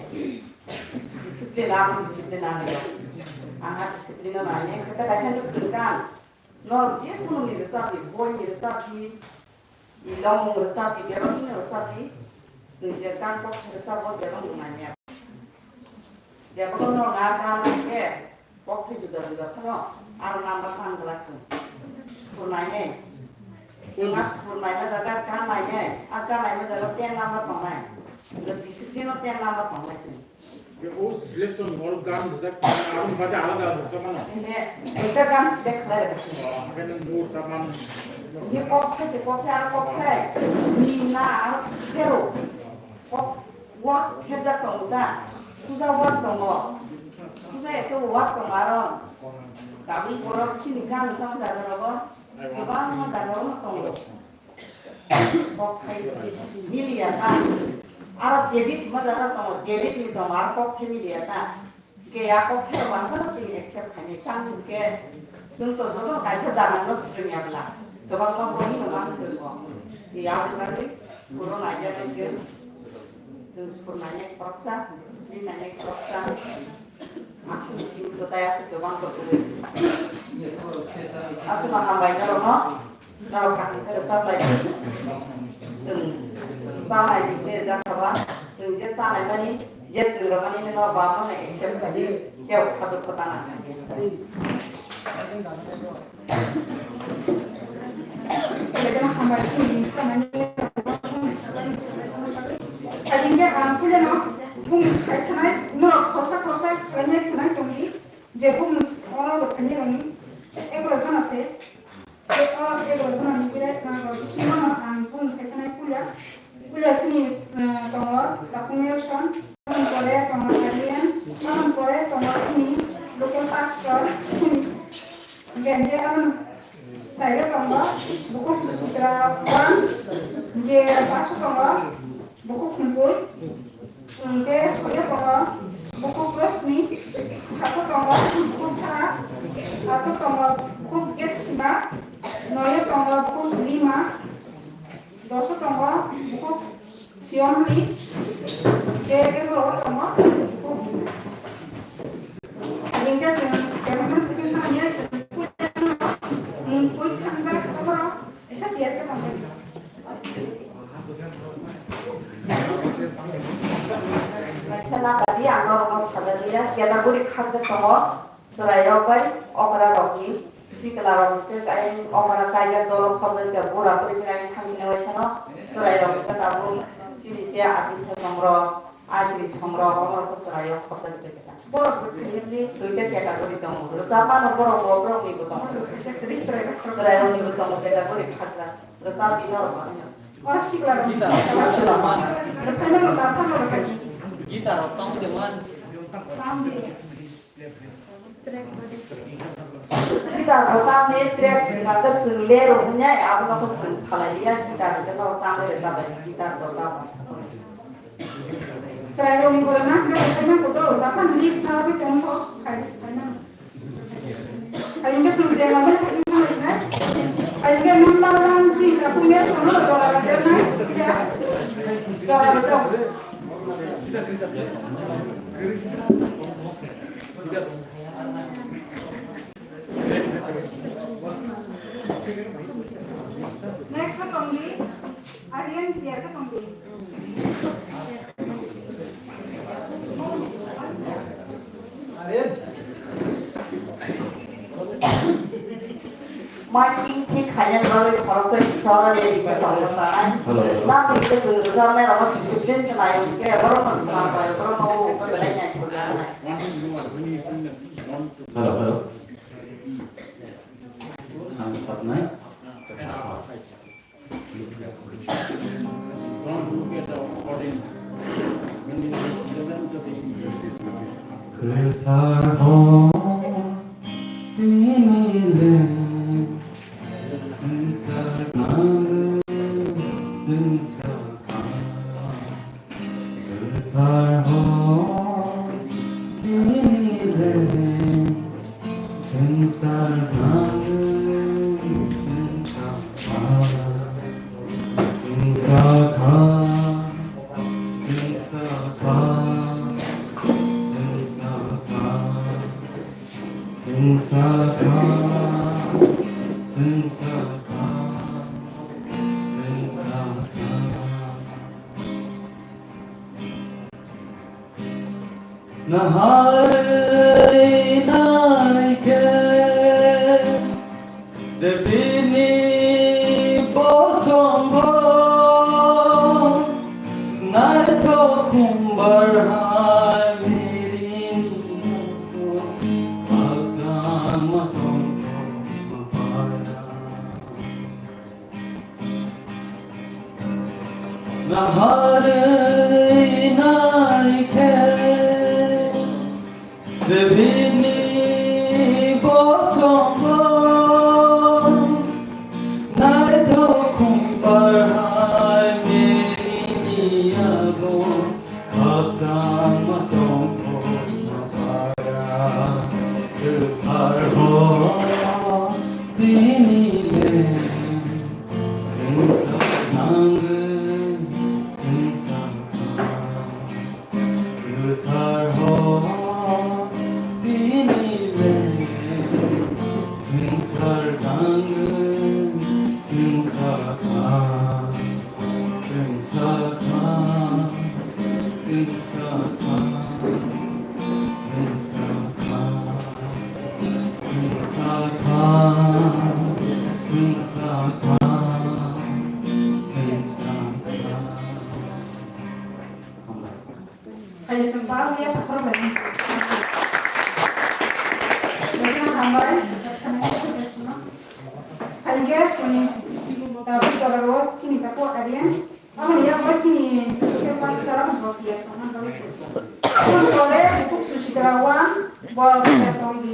Discipline, ang discipline nai. Ang discipline nai. Kata kaisa nuk chwng kan. Nor je kunu ni rwchapdi, boi ni rwchapdi, i longmung rwchapdi, bebak ni rwchapdi, chwng je gan kok rwchap bo bebak ni manya. Bebak no nor na gan khe kok khe juda juda phano aro number tang glak chwng. Surnai ne. Chwng a surnai na jaga gan nai ne. A gan nai na jaga ten number tongnai. Discipline no ten number tongnai chwng. Be o selection hall gan rijak, aro bade alada rijak mano. Ene, ekta gan select khlai rega se. Oh, hape nang nur chaman. Ye kok khai se, kok khai, aro kok khai. Ni na, aro khero. Kok, word phepjak tongo ta. Suja word tongo. Suja ekta word tongo aro. Tabuk borok chini gan sama jaga rogo. Kwbangma jaga rogo tongo. Kok khai miliya ta. Aro David ma jaga tongo, David ni tongo, aro kok khai miliya ta. Ke ya kok khai rok ang bono sing accept khaini. Tang ke chwng to joto kaisa jaga no swrwng ya bla. Kwbangma boni no ma swrwngo. Ya bla ni puro na ya ni chwng. Chwng sur nai khoroksa, discipline nai khoroksa. Aswk chini kwtai aswk kwbang kwtwi. Aswk ma hambai norokno, norok kaham khe rwchap lai di. Chwng chanai di hwnwi rwjak kha ba, chwng je chanai mani, je chwng rwmani norok bam no accept kha di, khe o khaduk kwtana. Belai kheno hambai sini thanani. Thaidingde ang puilano bumung sai thanai, norok khoroksa khoroksa khlainai khwnai tongdi, je bumung oro rwphaini rokni egaroh jona se, je o egaroh jonani belai khwnai rok bisingono ang bumung sai thanai puila. Puila sini, eh, tongo Takhuk Nelson, aboni pore tongo Alien, aboni pore tongo sini local pastor, sini Genge aboni sairo tongo bukhuk Susitra Wan, hingke paso tongo bukhuk Khumkui, hingke soyo tongo bukhuk Rosni, sato tongo bukhuk Sara, ato tongo bukhuk Getsima, noyo tongo bukhuk Lima, doso tongo bukhuk Siomni, je egaroh tongo bukhuk. Hingke chwng chairman kuching thangya, chwng pui thangjak borok, esa tiyar khe tongkha. Kaisa nakadi ang norokno sajagwi ya, category khakjak tongo. Chwrairok bai okra rokni sikla rok hwnkhe kai okra kaijak dolo khorjakya bura bwrwi se ai thangsinai waisano chwrairok hwnkhe tabuk chini je atisa songrok, atri songrok omorok chwrairok khorjakya khe ta. Borok bwthai hwnwi duita category tongo. Rwchapmano borok bo borokni bo tongo. Chwrairokni bo tongo category khakjak. Rwchapdi norok bo hwnwi. O sikla rok. Rwphaima rok, rwphaima rok. Guitar rok tong de man. Guitar bo tamni track swnamkhe chwng le rw hwnwi abono khe chwng salai liya, guitar hwnkhe norok tamwi rwchap lai, guitar bo tamo. Chwrairokni borok nang khe rwphaima kudo, daphang list narwgwi tongkho, khai, khai nang. Hai hwnkhe chwng je Next tongdi, Aryan Pierre tongdi. Miking thik khainani bagwi khoroksa kisa rwdi khe tongma sanai. Hello, hello. Tamo khe chwng rwjaknai rokno discipline se naio, hwnkhe borokno swnam bai, borokno belai naithok wngnai. Hello, hello. Ang saknai. Kwthar hor tini le swngchar nangwi chwngsa kha. Kwthar hor tini le swngchar nangwi chwngsa kha. Chwngsa kha, chwngsa kha, chwngsa kha, chwngsa kha, chwngsa kha, chwngsa kha. Naharwi naikhe Davidni bosongo naithok khumbar hai Merini nokho khakchangma tongthok mapaya. Naharwi naikhe Davidni bosongo naithok khumbar hai Merini yago khakchangma tongthok mapaya. Kwthar hor tini le swngchar nangwi chwngsa kha. Kwthar hor tini le swngchar nangwi chwngsa kha. Chwngsa kha, chwngsa kha, chwngsa kha. Chwngsa kha, chwngsa kha, chwngsa kha. Hai, chwng ba wngya, pakhor bai. Jotono hambai. Hai, hwnkhe chwng tabuk jora ro chini tako Aryan. Aboni yago chini khe pastor bo tiya tongna bagwi. Aboni pore bukhuk Susitra one bo tiya tongdi.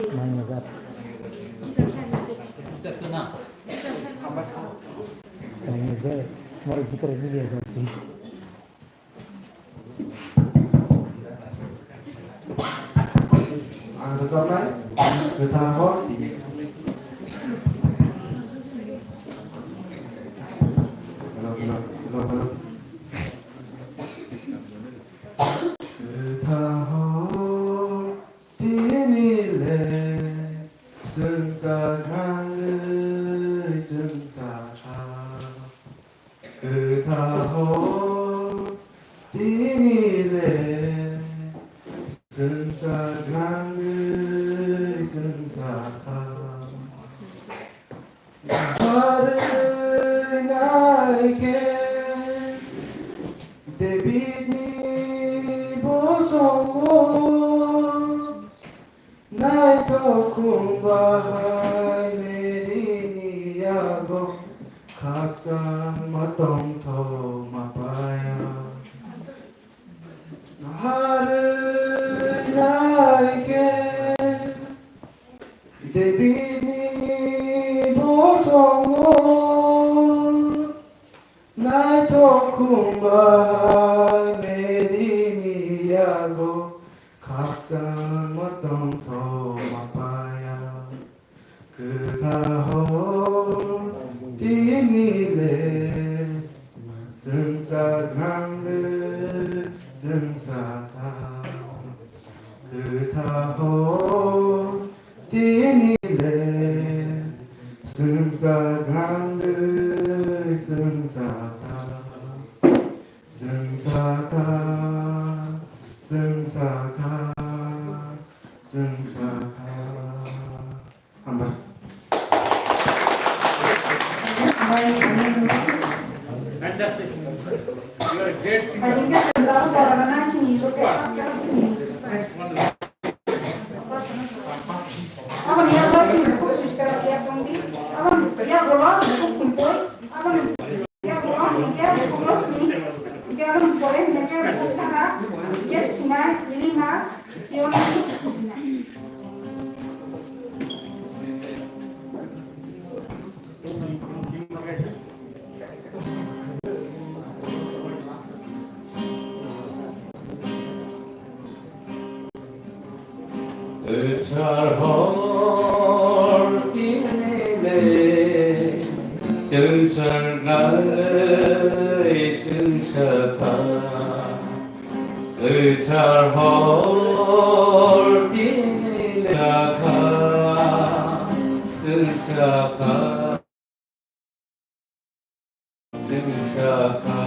Ang rwchapnai Kwthar Hor. Hello, hello, hello, hello. Kwthar hor tini le chwngchar nangwi chwngsa kha. Kwthar hor tini le chwngsa nangwi chwngsa kha. Harwi naikhe Davidni bosongo naithok khumba hai Merini yago khakchangma tongthok mapaya. Harwi naikhe Davidni bosongo naithok khumba hai Merini yago khakchangma tongthok mapaya. Kwthar Sakha, kwthar hor tini le, swngchar nangwi swngchakha, swngchakha, swngchakha, swngchakha. Hambai. Fantastic. You are a great singer. Wonderful. Kwthar hor tini le, swngchar nangwi swngchakha. Kwthar hor tini le swngchakha. Swngchakha.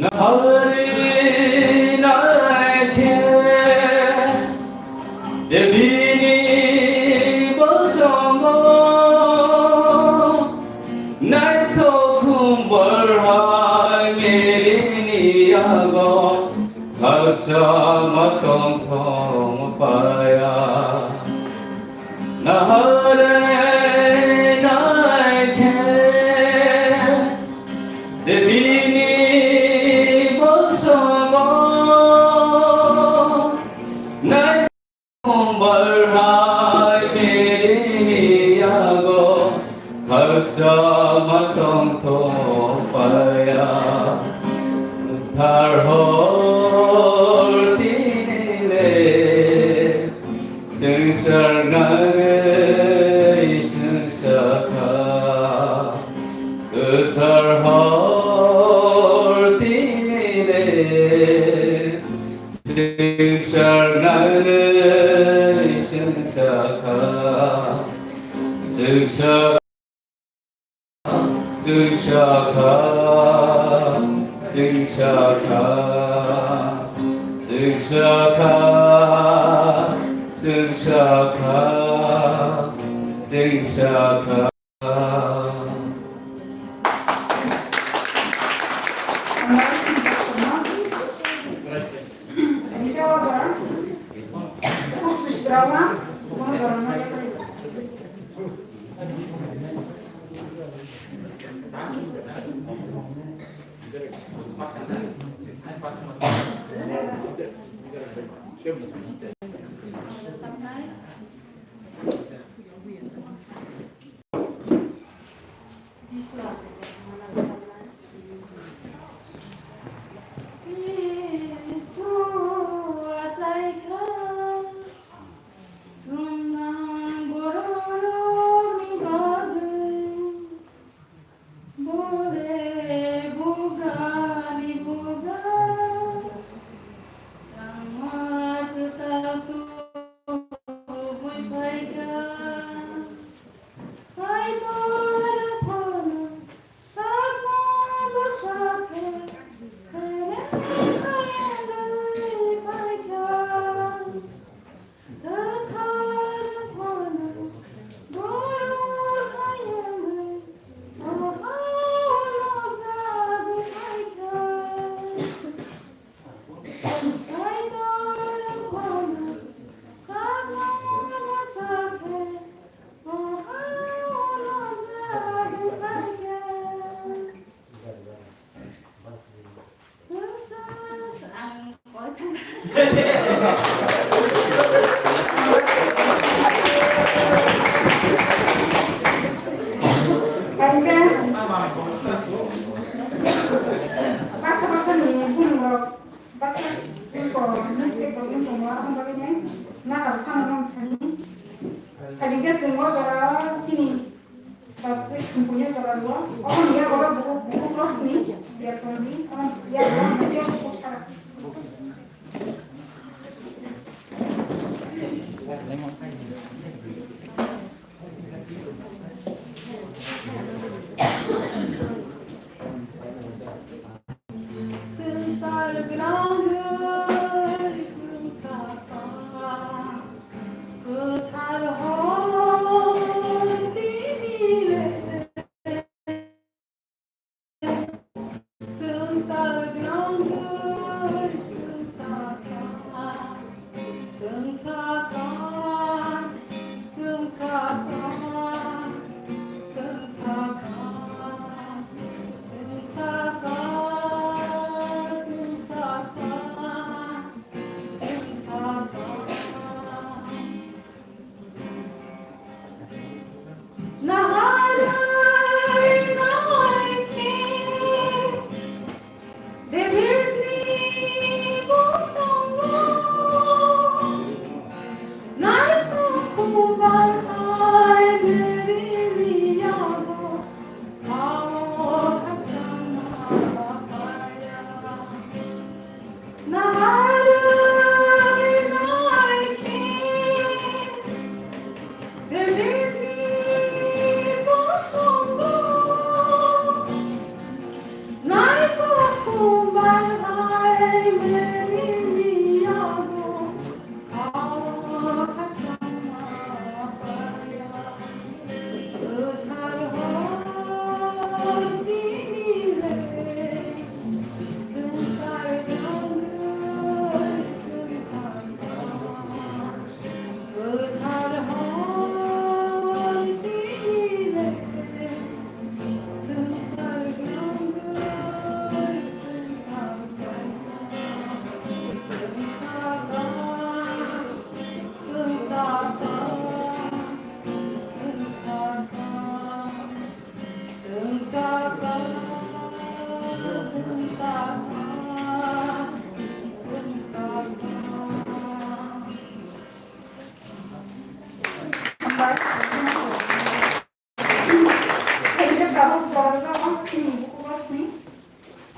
Nahari naikhe Debini bosongo naithok khumbar hai Merini yago khaksa ma tongthok paya. Nahare naikhe Debini bosongo nai khumbar hai Merini yago khaksa ma tongthok paya. Kwthar hor tini le swngchar nangwi swngchakha. Kwthar hor tini le swngchar nangwi swngchakha. Swngchar Swngchakha, swngchakha, swngchakha, swngchakha, swngchakha. Baksa baksa ni bumung rok, baksa bumung ko mistake rok wng tongo, aboni bagwi nai nakar sana rok thani. Thani khe chwng o jora o chini bus se thumkuiya jora rwo. Oboni yago bukhuk, bukhuk rok sini, ya tongdi.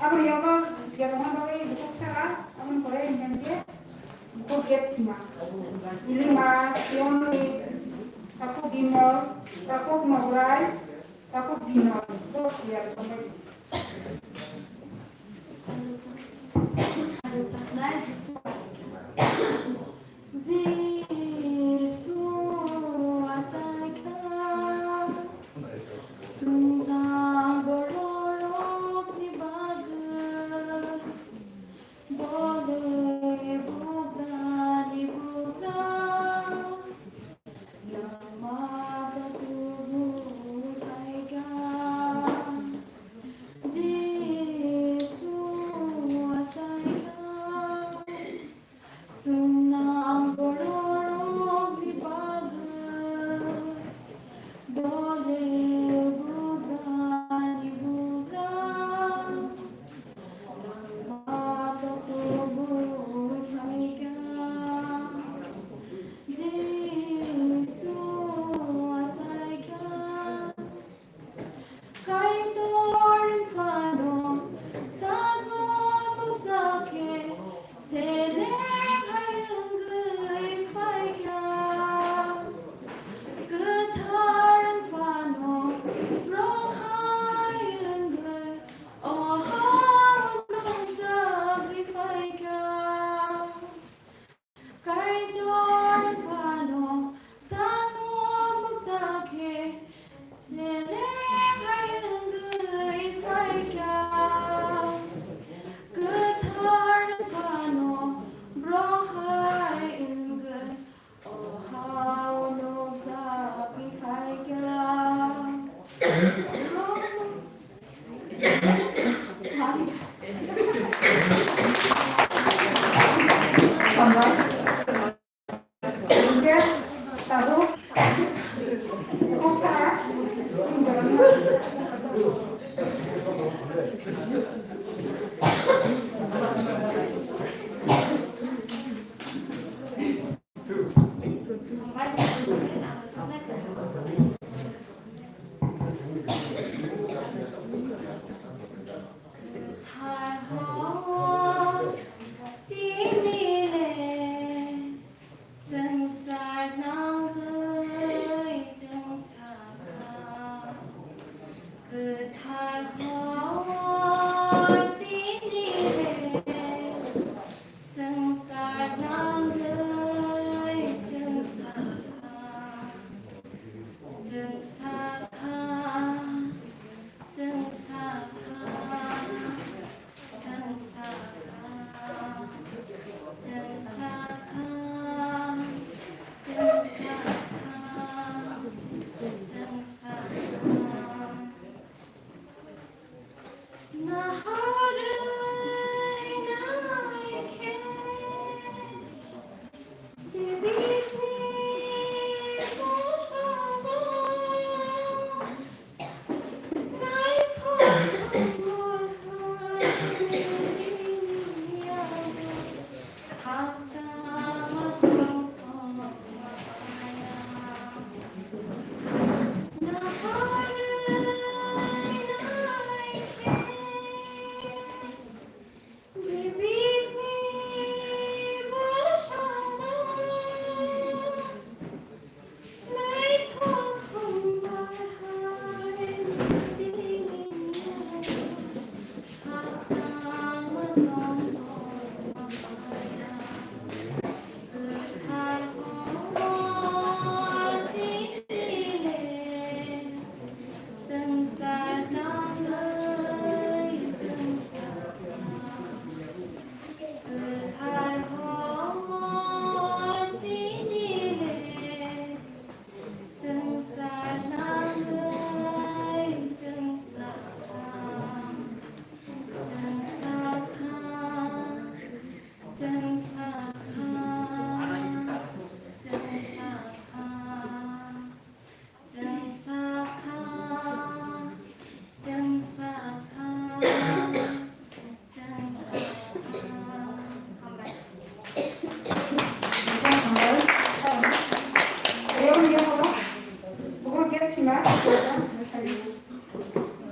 Aboni yago yago bagwi bukhuk sara, aboni pore hwnkhe bukhuk get sima. Ilima, Sionli, takhuk Bimol, takhuk Nograi, takhuk Binoy, bukhuk siyar tongbai. Jisu achaikha, swngjak bororokni bagwi, bo de bugrani bugra, langma tubui phaikha.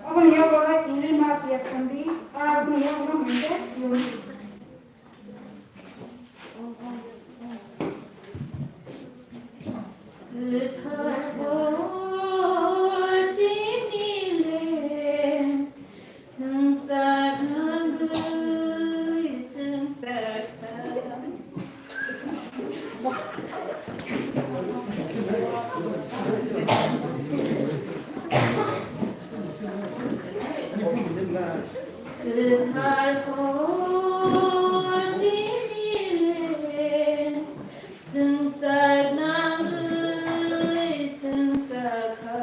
Aboni yago ro English ma tiya khandi, aboni yago ro hwnde siyoni. Kwthar hor tini le, chwngsak nangwi chwngsakha,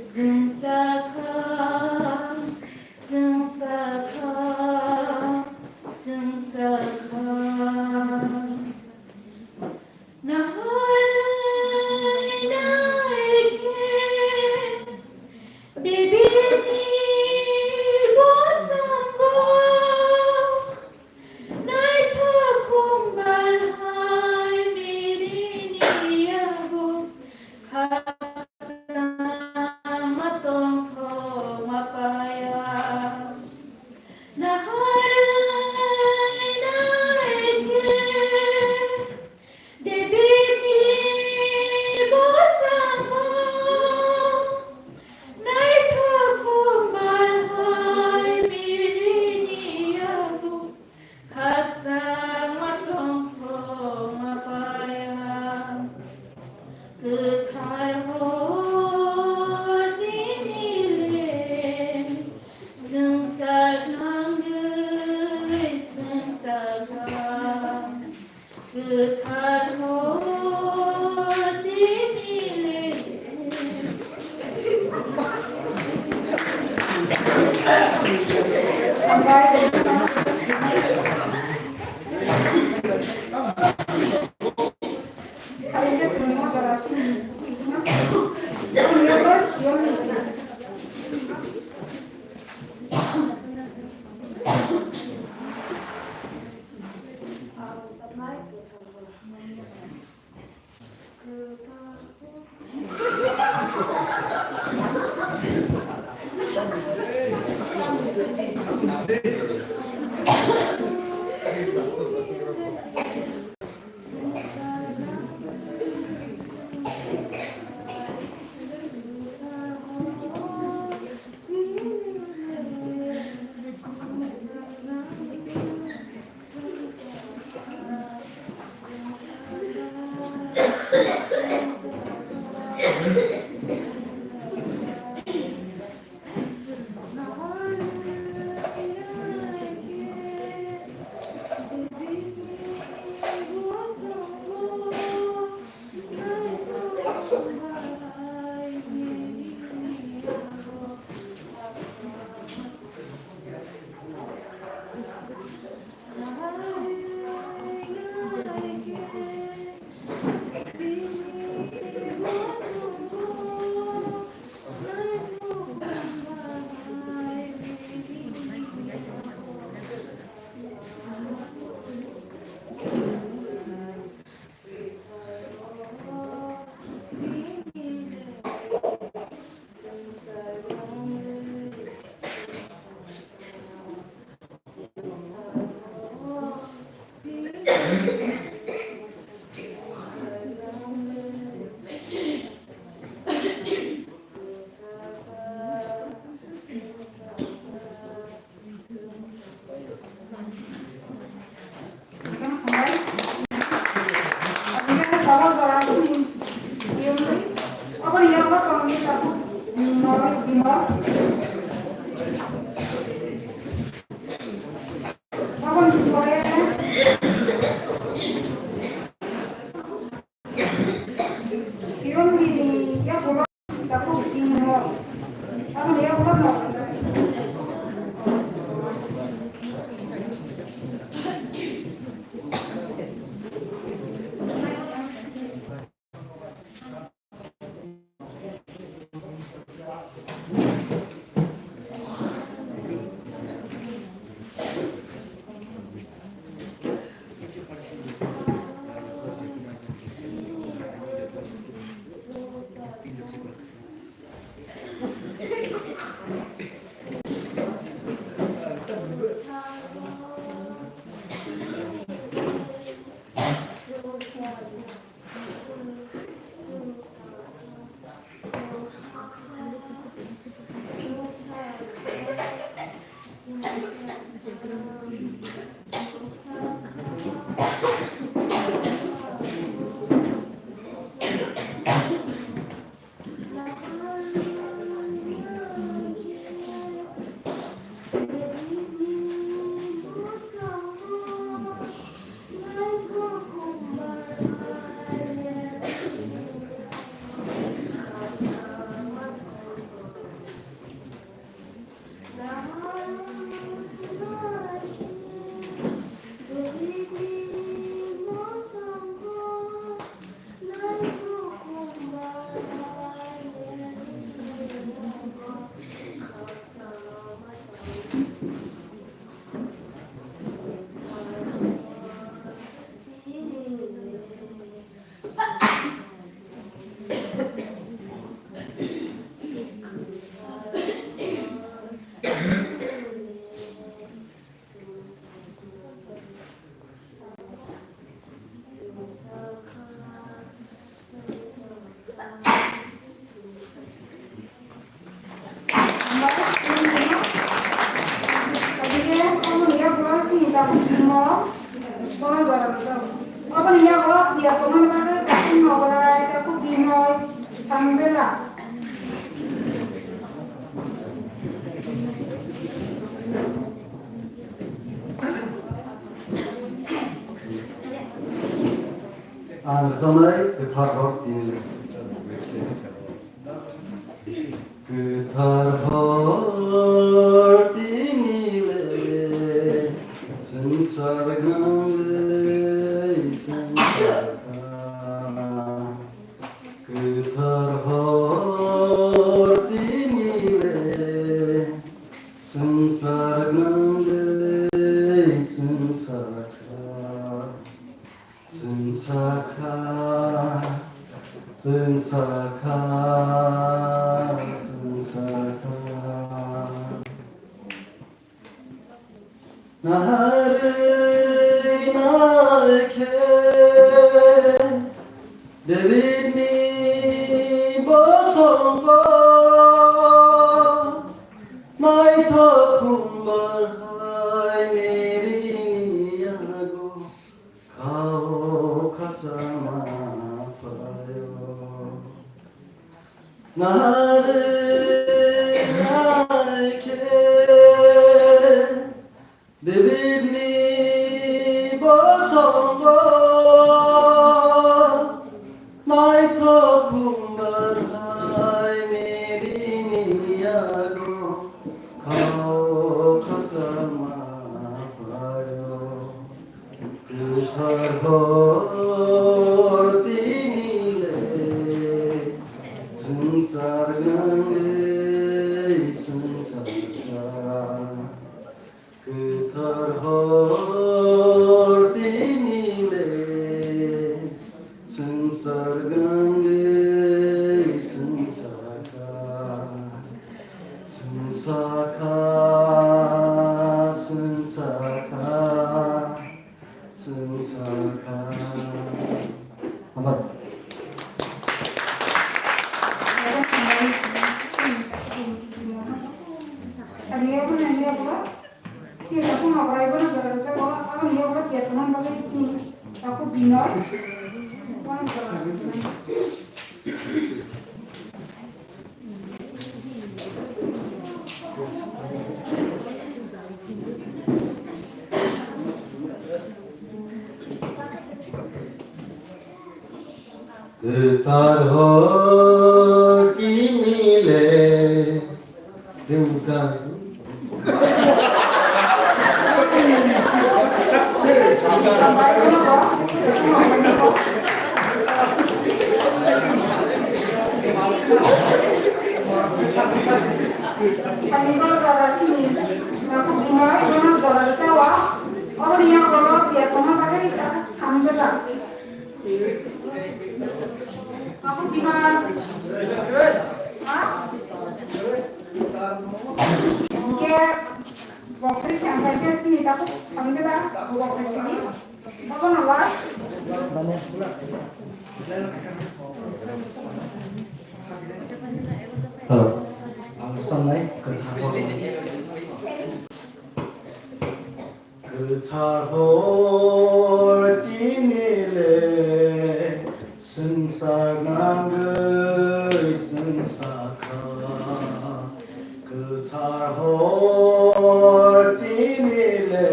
chwngsakha, chwngsakha, chwngsakha. Nahai nahai khe Debini bosongo naithok khumbar hai mirini yago khasang ma tongthok ma paya. Nahai nahai khe Debini bosongo naithok khumbar hai mirini yago khasang ma tongthok ma paya. Kwthar hor tini le chwngsak nangwi chwngsakha. Kwthar hor tini le. Aboni yago diakono bagwi kaisa nogorai, kaisa binoi, sambela. Ang rwchapnai kwthar hor tini le. Kwthar hor tini le, swngchar gwnang le swngchar kha. Kwthar hor tini le, swngchar gwnang le swngchar kha. Chwng sakha, chwng sakha, chwng sakha. Naharwi naikhe Davidni bosongo naithok khumbar hai Maryni yago. Khao khachama phaio. Nare naikhe Davidni bosongo naithok khumbar hai Maryni yago khao khachama phaio. Kwthar hor tini le, swngchar gwnang le swngchar kha. Kwthar hor tini le, swngchar gwnang le swngchar kha. Swngchar kha, swngchar kha. Chwng sakha. Hambai. Ani yago nai yago. Sini takhuk nokrai bono jora rwjago. Aboni yago tiya tongmani bagwi sini takhuk Binoy. Bono jora rwjago. Kwthar hor tini le, chwng sakha. Ani ko jora sini, aku bumai kono jora tawa, aku dia kono dia kono pakai sambil lah. Aku bumai, ha? Oke, bokri kangkai ke sini, aku sambil lah, bokri sini. Bono last. Hor tini le swngchar nangwi swngsa kha. Kwthar hor tini le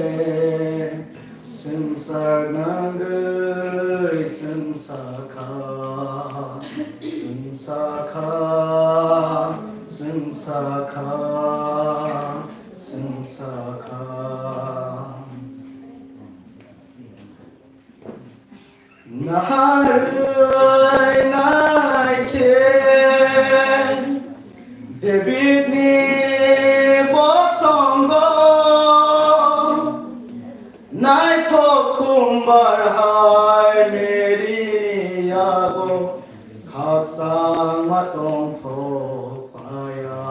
swngchar nangwi swngsa kha, swngsa kha, swngsa kha, swngsa kha. Naharwi naikhe Davidni bosongo, naithok khumbar hai Maryni yago khakchangma tongthok phaiya.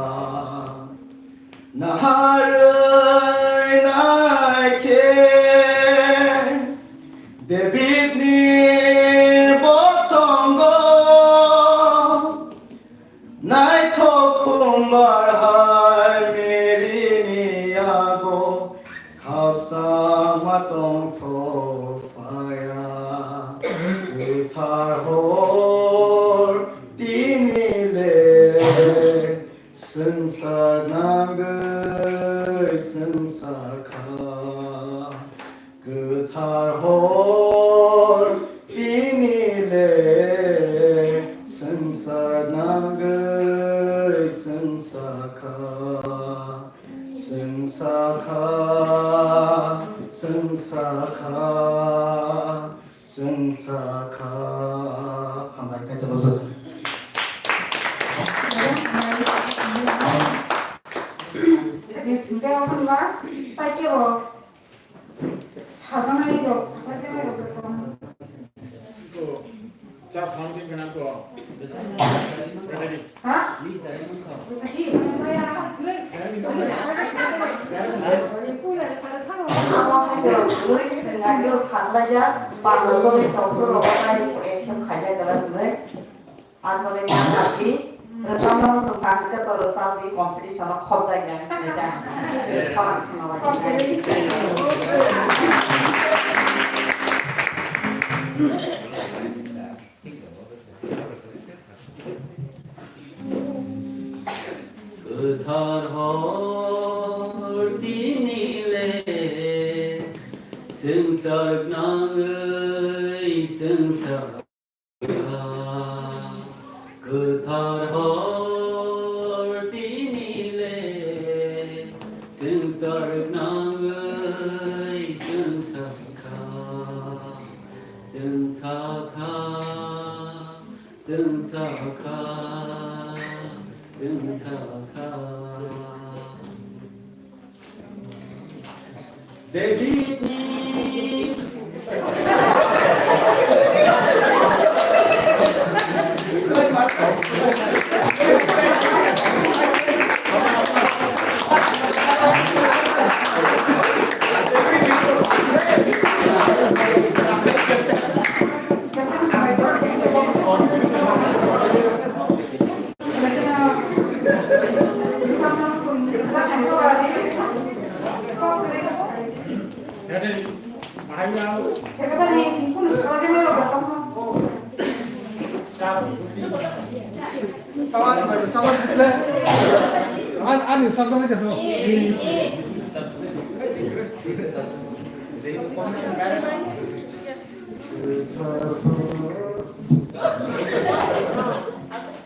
Naharwi naikhe Davidni bosongo, naithok khumbar hai Maryni yago khakchangma tongthok phaiya. Kwthar hor tini le swngchar nangwi swngsa kha. Kwthar hor tini le swngchar nangwi swngsa kha. Swngsa kha, swngsa kha, swngsa kha. Hambai, kaitor rojak. Yes, hingke open class, tai kebo sajaknai rok, sajaknai rok. Just something kana ko. Ha? Abo hai rok, roi, sengari rok saklai jak, bangla joli tongphuru rok bai action khaijak kwlai rwnai. Ang bolai ma kaki, rwchapmano chwng tang khe to rwchapdi competition o khopjak ya hinwi da. Khorang khna bai. Kwthar hor tini le swngchar nangwi swngchar kha. Kwthar hor tini le swngchar nangwi swngsa kha. Swngsa kha, swngsa kha, swngsa kha. Davidni Paikha.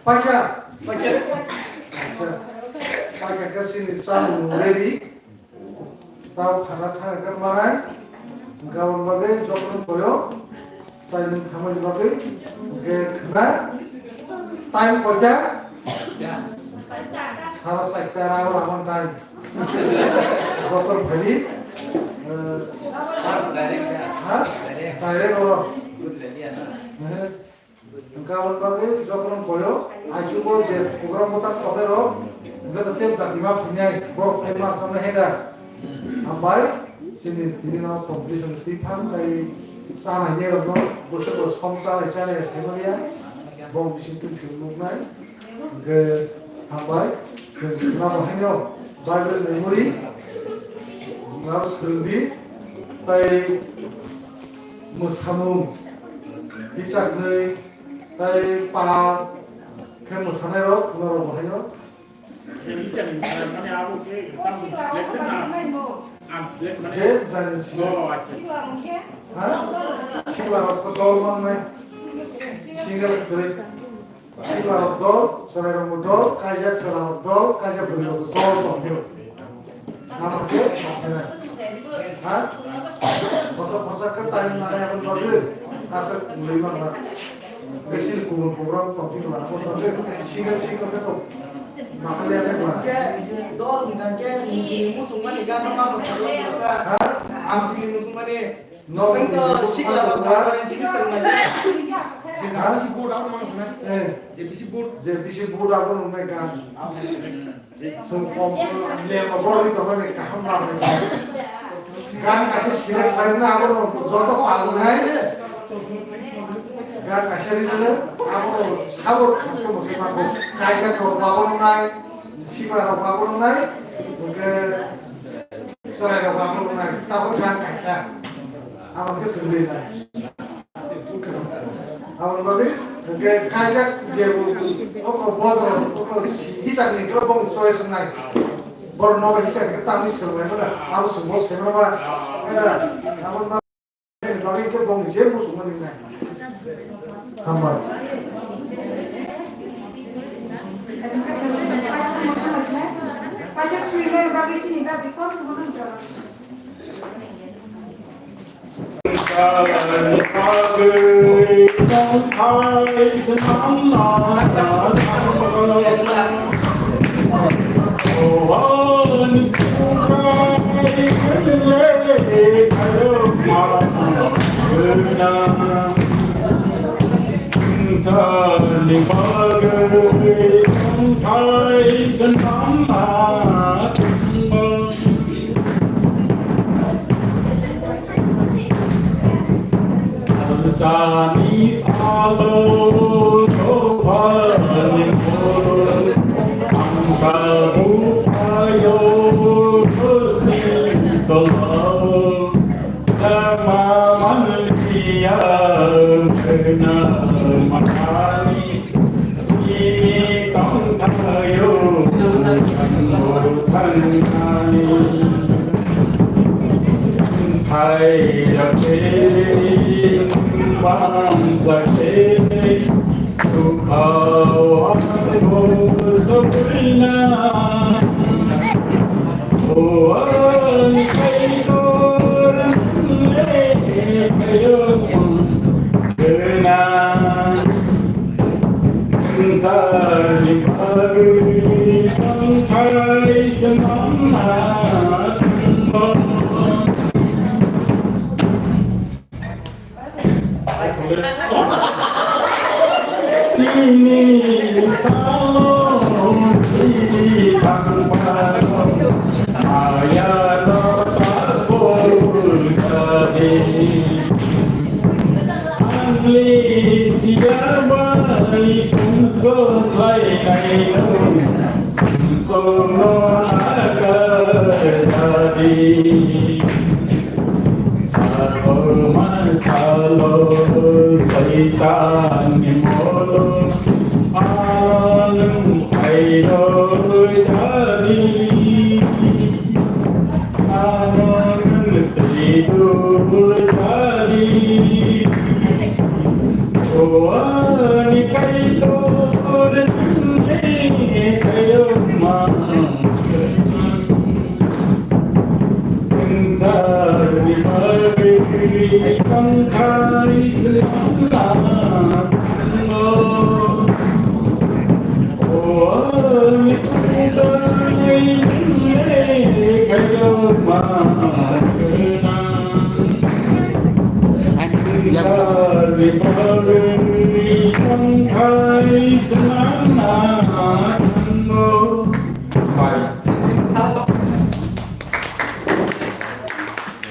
Paikha. Acha. Paikha khe chini chamung ready. Tao khana thang khe manai. Gabon bagwi jokhon boyo. Saimung khamani bagwi. Ge khna. Time koita? Sara saita rao raman time. Jokhon phai. Eh, ha? Direct o. Eh. Hwnkhe aboni bagwi jokhon boyo, aichugo je program bo tak tokle rok, hwnkhe to tep dati ma phinai, borok phai ma samna heda. Hambai, chini tini no competition twi phan tei chana hinwi rokno, bwswk bo som chanai chanai sai manya, bong bising twi sing nuknai. Hwnkhe hambai, chwng khna bo haino Bible memory, naro swrwngdi, tei mwsamung, hichaknwi tei pal khe mwsanairok norok bo haino. Hichakni mwsana mane abo khe samung select khe na? Ang select mane? Je jani select. Oh, acha, acha. Ha? Siklarok dol mangnai. Single kwrwi. Siklarok dol, chwrairokbo dol, kaijak chwlarok dol, kaijak bwrwirokbo dol tongphio. Namo khe tongphinai. Ha? Kosa kosa khe time nai aboni bagwi aswk wngwi mangla. Besi kubun program tongphikla aboni bagwi single single khe tong. Makhaliya khe ba. Dol hwnkha khe nini musukmani gana ma mwsarok mwsa. Ha? Ang nini musukmani. Nogo Sengto nini sikla musukmani rok ba. Jabari sini sengmani. Ha? Bisi board abo mang sana. Eh. Je bisi board. Je bisi board abo nungnai gan. Sengkom lema borok ni tongmani kaham lamani. Gan kaisa select khlaina abo no joto palnai. Gan kaisa rinani abo no sabo khaske bo se mango. Kaisa to babo nai, sima rok babo nai, oke. Chwrairok babo nai, tabuk gan kaisa. Abo khe swrwngwi nai. Aboni bagwi hwnkhe kaijak je o kok bojro, o kok hisab ni khe bong choice wngnai. Borok nogo hisab ni khe tamni swrwnglaimano, abo swrwngbo saimanaba. Aboni bagwi khe bong je muchungmani wngnai. Hambai. Sani salo dobani angka bupayo husni tolo dama manliya kena matani. Ini tongthayo thangnai. Thairake bangsa khe tukhao angbo sobrina. O ani kaitor le kayo kena. Sani bagwi tongthai swnamna thango. Tini salo tini thangphano maya no tabok jadi. Angli siya bai sumsok lai nai nung, sumsok no akar jadi. Salo ma salo saitan ni molo, anung airo jadi.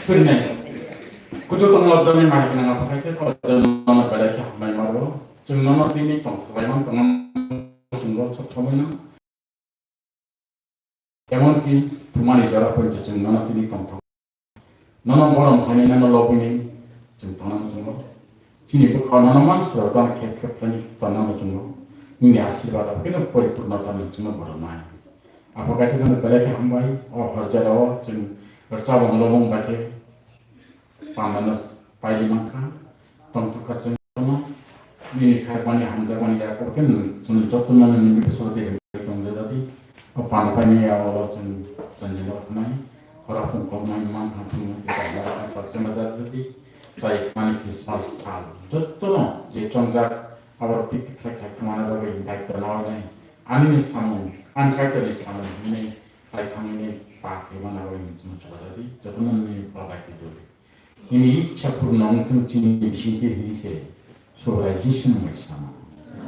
Sini. Kuchu tongla jani mai kena pakai ke ko jani mana pada kya mai maro. Chwng nono tini tong khlai man tong, chwng rok sok khamai no. Emonki thumani jora poito chwng nono tini tong thok. nono borom khainai, nono lobini chwng tongna muchungo. Chini bwkhao nono mansura tano khep khep khlai tongna muchungo. Nini asirwad abo khe no poripurno tano chwngno borom nai. Apha kaitor nono belai khe hambai, o horjera o chwng rwchapmung lobong bai khe pandano paidi mankha, tongthok kha chwng tongma. Nini khairokmani hamjakmani yak khe chwng jotono nini bisalo tei tongjajadi. O panda paini ya o chwng chwng jeno khnai, hora phung kokmani mankha phung tei sak chwng jajadi. Tai mani Christmas sal jotono je chongjak abo tik tik khlai khlai thangmani bagwi daityo nawi nai. Ani ni samung, ani kaitor ni samung hwnwi khlai thangmani pa khe mana bagwi chwng chajadi. Jotono nini pora daityo dodi. Nini ichha purno wngthung chini bisingtwi hwnwi se Subrai Jisu ni mungwi sama.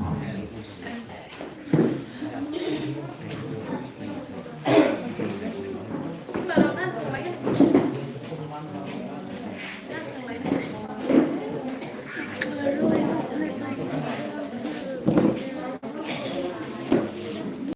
Amen.